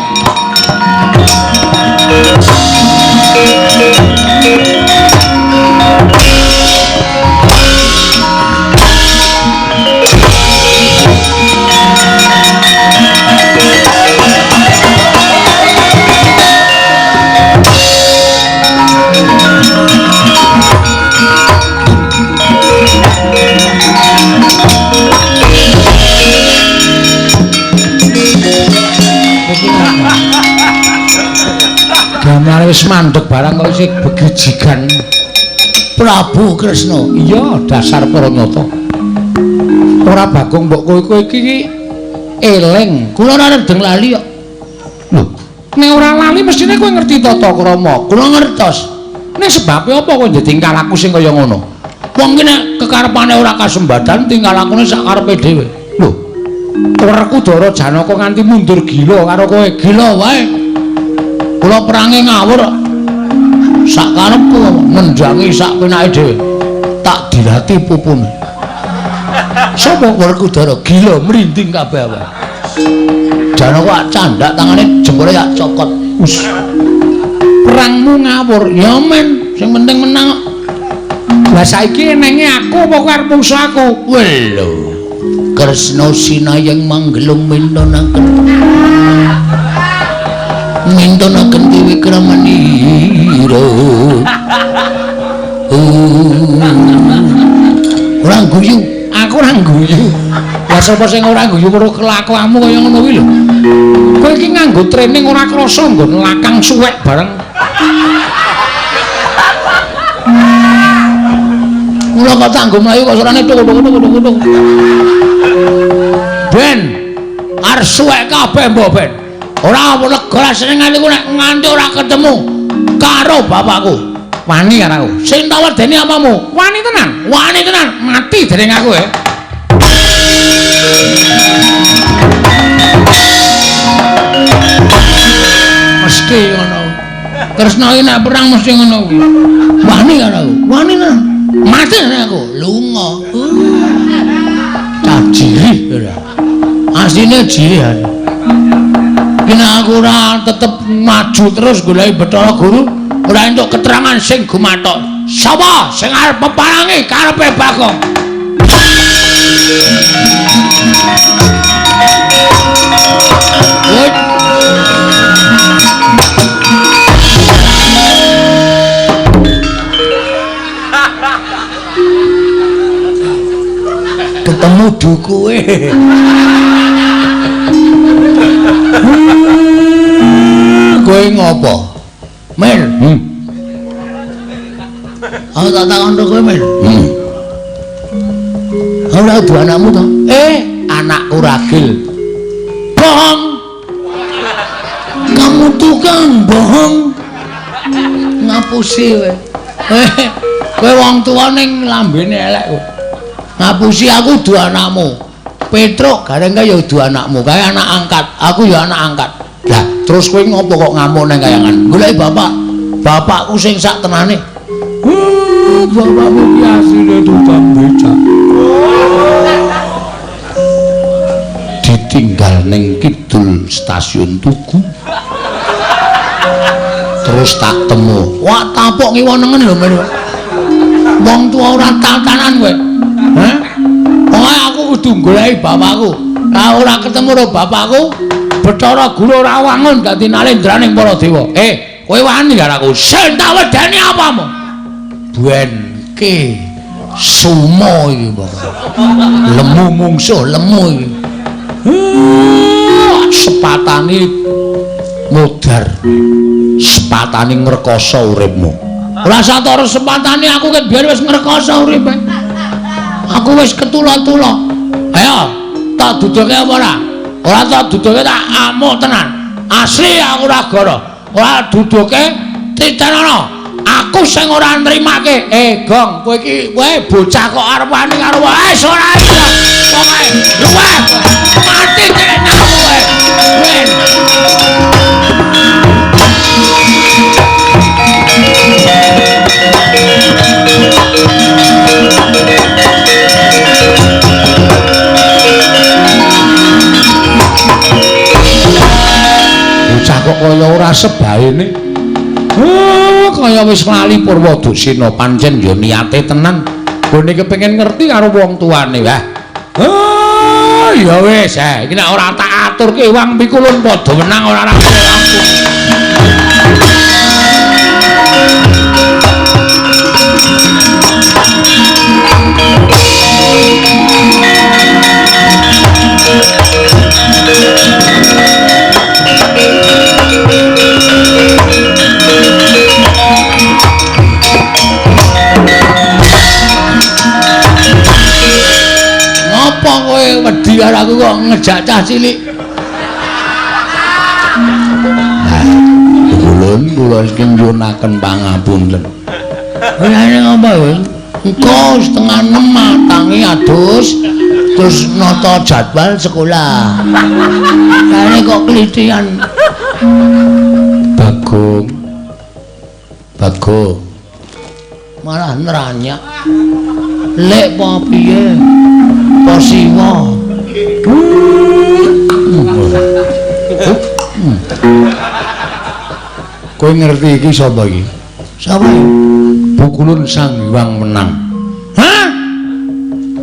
Gamane wis mandeg barang kok isih begijigan. Prabu Kresna. Iya, dasar para nyata. Ora Bagong mbok kowe kowe iki eling. Kula ora redeng lali kok. Lho, nek ora lali mestine kowe ngerti tata krama. Kula ngertos. Nek sebabe apa kowe tingkah laku sing kaya ngono? Wong ki nek kekarepane ora kasembadan tingkah lakune sak karepe dhewe. Lho, Werkudara Janaka nganti mundur gila karo kowe. Gila wae. Kula perange ngawur sak karepku nendhangi sak penake dhewe. Tak dilati pupune. Sapa Werkudara gila mrinding kabeh awake. Janaka candak tangane jempole tak cokot. Us. Perangmu ngawur. Ya men, sing penting menang. Lah saiki enenge aku apa kowe arep mungsuh aku? Lho. Kresna sinayeng manggelung mintonaken. Mintonaken tiwikramanira. Ora guyu, aku ora guyu. Lah sapa sing ora guyu karo kelakuanmu kaya ngono kuwi lho. Kowe iki nganggo training ora krasa nggon lakang suwek bareng. Kula kok tanggo mlayu kok surane tuk tuk tuk tuk tuk. Ben arep suwek kabeh mbok ben. Ora lega seneng atiku nek nganti ora ketemu karo bapakku. Wani karo aku. Sing tak wedeni apamu? Wani tenan. Wani tenan. Mati dening aku ya. Mesti ngono. Kresna iki nek perang mesti ngono kuwi. Wani karo aku. Wani tenan. Mati dening aku. Lunga. Cah jirih ora. Asline jirih. Nek aku ora tetep maju terus goleki Bathara Guru, ora entuk keterangan sing gumathok. Sapa sing arep peparangi karepe Bagong? Ketemu dukuwe. Kowe ngopo? Mir. Aku tak takon kowe, Mir. Ora kudu anakmu to? Anakku ragil. Bohong. Kamu tukang bohong. Ngapusi kowe. Kowe wong tuwa ning lambene elek kowe. Ngapusi aku kudu anakmu. Petruk gareng kae ya kudu anakmu, kae anak angkat. Aku ya anak angkat. Lah, terus kowe ngopo kok ngamuk nang kayangan? Goleki bapak. Bapakku sing sak tenane. Bapakmu ki asline tukang becak. Ditinggal ning kidul stasiun Tugu. Terus tak temu. Wah, tapuk ngiwa nengen lho, Mir. Wong tuwa ora tatanan kowe. Hah? Pokoke aku kudu goleki bapakku. Lah ora ketemu karo bapakku, Bathara Guru ora wangun dadi nalendraning para dewa. Kowe wani karo aku. Sing tak wedeni apamu? Benke sumo iki pokoke. Lemu mungsuh lemu iki. Sepatane modar. Sepatane ngrekoso uripmu. Ora satara sepatane aku ket biyen wis ngrekoso uripe. Aku wis ketula-tula. Ayo, tak duduke apa ora? Ora tak duduke tak amuk tenan. Asli aku ora goro. Ora duduke titenono. Aku sing ora nrimake. Gong, kowe iki kowe bocah kok arep wani karo wis ora iso. Pokoke luweh. Mati tenan kowe. Ben. Sebaene. Oh, kaya wis lali Purwadusena pancen ya niate tenan. Gone kepengin ngerti karo wong tuane. Wah. Oh, ya wis, iki nek ora tak aturke Ewang Pikulun padha menang ora rampung. Ngopo kowe wedi karo aku kok ngejak cah cilik? Ulun kula iki nyuwunaken pangapunten. Ora ngapa kowe? Engko 5:30 matangi adus terus nata jadwal sekolah. Kare kok klitian. Bagong. Bagong. Malah neranyak. Lek apa piye? Apa siwa? Kowe ngerti iki sapa iki? Sapa iki? Pukulun Sang Hyang Wenang. Hah?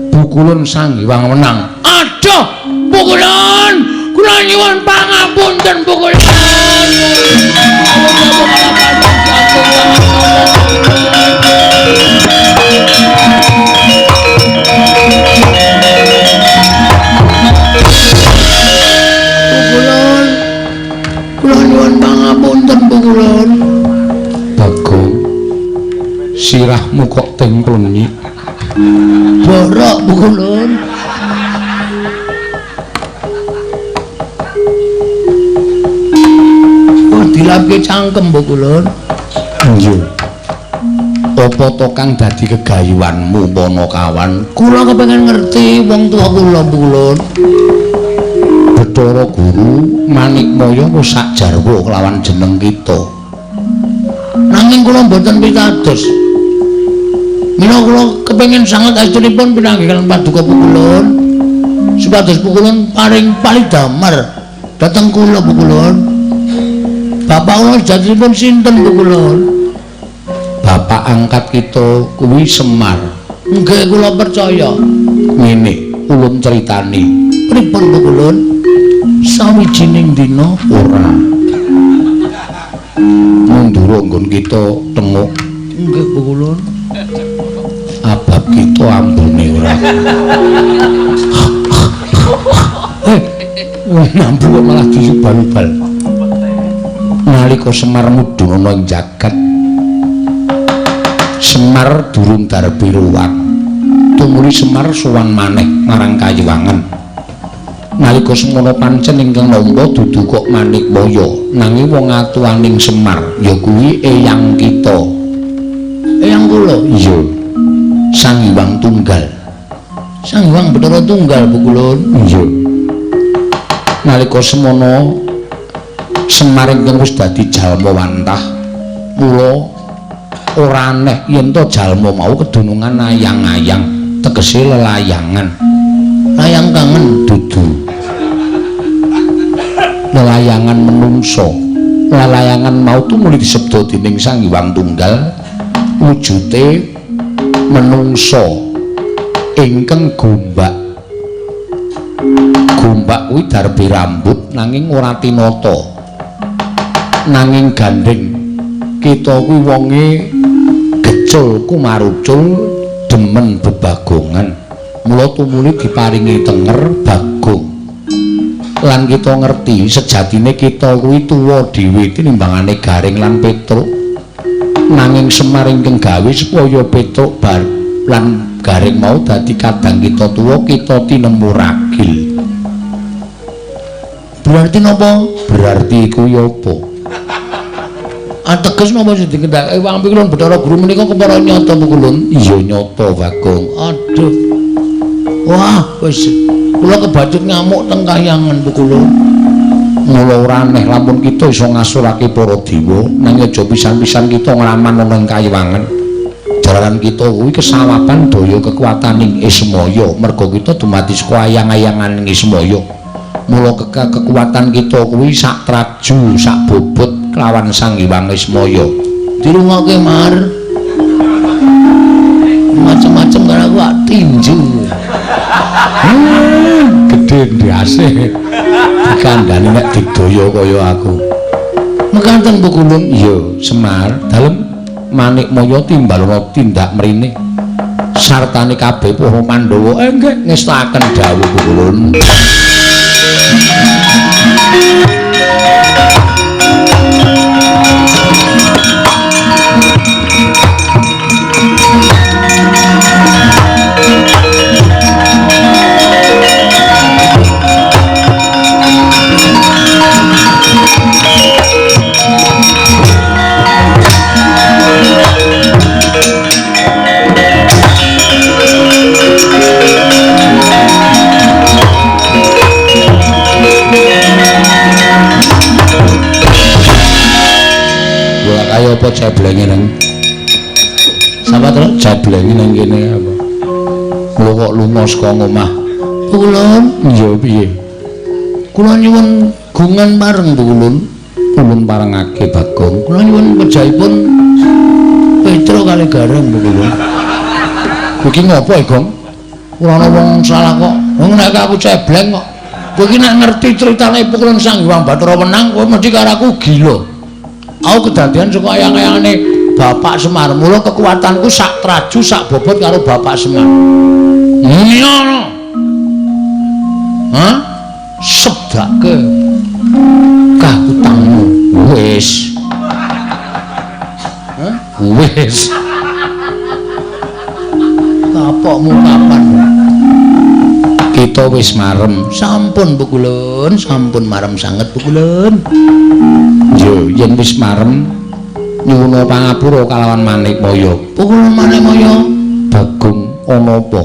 Pukulun Sang Hyang Wenang. Aduh, Pukulun, kula nyuwun pangapunten Pukulun. Pukulun, kula nyuwun pangapunten Pukulun. Bagong, sirahmu kok templenyi. Borok Pukulun. Oh, dilapke cangkem Pukulun. Iya. Apa to kang dadi kegayuanmu Panakawan? Kula kepengin ngerti wong tuwa kula Pukulun. Bathara Guru Manikmaya wis sak jarwa kelawan jeneng kita. Nanging kula mboten pitados. Mila kula kepengin sanget aestunipun pinanggih kaliyan paduka Pukulun. Supados Pukulun paring palidamar dhateng kula Pukulun. Bapak kula sejatipun sinten Pukulun? Bapak angkat kita kuwi Semar. Nggih kula percaya. Ngene, ulun critani. Pripun Pukulun? Sawijining dina ora. Mundura nggon kita tenguk. Nggih Pukulun. Abab kita ambune ora. Mambu kok malah diubal-ubal. Nalika Semar mudhun ana ing jagat, Semar durung darbi ruwat. Tumuli Semar sowan maneh marang Kayuwangan. Nalika semono pancen ingkang nampa dudu kok Manikmaya, nanging wong atuaning Semar ya kuwi eyang kita. Eyang kula? Iya. Sang Hyang Tunggal. Sang Hyang Bathara Tunggal Pukulun. Iya. Nalika semono Semar ingkang wis dadi jalma wantah, mula ora aneh yen to jalma mau kedunungan ayang-ayang, tegese lelayangan. Layang kangen dudu. Lelayangan menungso. Lelayangan mau tumuli disebut dening Sang Hyang Tunggal wujute menungso ingkang gombak. Gombak kuwi darbe rambut nanging ora tinata. Nanging gandeng kita kuwi wonge gecul kumarucul demen bebagongan. Mula tumuli diparingi tenger Bagong. Lan kita ngerti sejatine kita kuwi tuwa dhewe tinimbangane Garing lan Petruk. Nanging Semar ingkang gawe supaya Petruk bar lan Garing mau dadi kadang kita tuwa, kita tinemu ragil. Berarti napa? Berarti kuwi apa? Ateges napa sing dikendhake Ewang Pikulun Bathara Guru menika kepara nyata Pukulun? Iya nyata Bagong. Aduh. Wah, wis kula kebacut ngamuk teng kahyangan Pukulun. Mula ora aneh lamun kita iso ngasurake para dewa, nanging aja pisan-pisan kita ngraman ana ing kayiwangan. Jalaran kita kuwi kesawaban daya kekuataning Ismaya, merga kita dumadi saka ayang-ayanganing Ismaya. Mula kekuatan kita kuwi sak traju, sak bobot. kelawan Sang Hyang Ismaya. Dirungokke Mar. Macem-macem karo aku ak tinju. Gedhe ndase. Dikandhani nek digdaya kaya aku. Mekaten Pukulun? Iya, Semar. Dalem Manikmaya timbalana tindak mrene. Sartane kabeh para Pandhawa nggih ngestakaken dawuh Pukulun. Kaya apa ceblenge nang sapa terus ceblenge nang kene apa lho kok lunga saka omah Pukulun? Iya piye kula nyuwun gungan pareng Pukulun. Ulun parengake Bagong. Kula nyuwun pejahipun Petro kali Gareng Pukulun. Iki ngopo e Gong? Ora ana wong salah kok. Wong nek aku cebleng kok. Kowe iki nek ngerti critane Pukulun Sang Hyang Bathara Wenang kowe mesti karo aku gila. Aku kedadian saka ayang-ayangane Bapak Semar. Mula kekuatanku sak traju sak bobot karo Bapak Semar. Ngene ngono. Hah? Sebdake kah utangmu. Wis. Hah? Wis. Kapokmu kapan? Kita wis marem. Sampun Pukulun, sampun marem sanget Pukulun. Yo yen wis marem nyuwun pangapura kalawan Manikmaya. Pukulun Manikmaya, Bagong ana apa?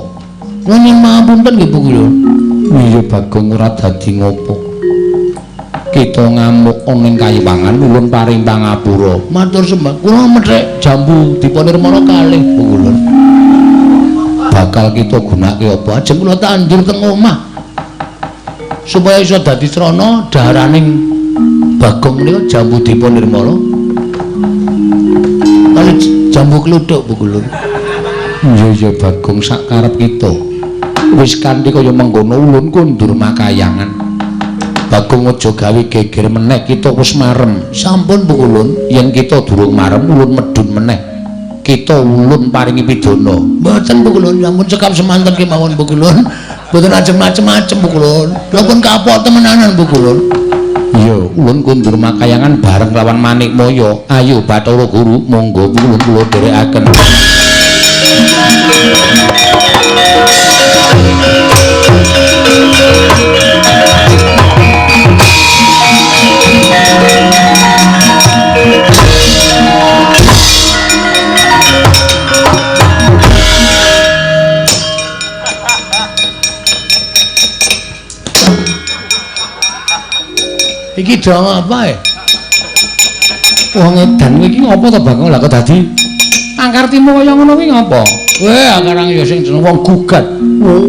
Kula nyuwun pangapunten nggih Pukulun. Iya Bagong ora dadi ngopo. Kita ngamuk ana ing kayiwangan ulun paring pangapura. Matur sembah. Kula methik jambu Dipanirmala kalih Pukulun. Bakal kita gunake apa? Ajeng kula tandur teng omah. Supaya iso dadi srana daharaning Bagong menika jambu Dipanirmala. Kali jambu kluthuk Pukulun. Iya iya Bagong sak karep kita. Wis kanthi kaya mengkono ulun kondur makayangan. Bagong aja gawe geger meneh, kita wis marem. Sampun Pukulun, yen kita durung marem ulun medhun meneh. Kita ulun paringi pidana. Mboten Pukulun, sampun cekap semanten kemawon Pukulun. Mboten ajeng macem-macem Pukulun. Kula pun kapok temenanan Pukulun. Iya, ulun kundur makayangan bareng lawan Manikmaya. Ayo Bathara Guru, monggo ulun kula dherekaken. Iki dong apa ya? Wong edan iki ngopo to Bagong? Lah kok dadi angkartimu kaya ngono kuwi ngopo? Weh, akarang ya sing jeneng wong gugat. Oh.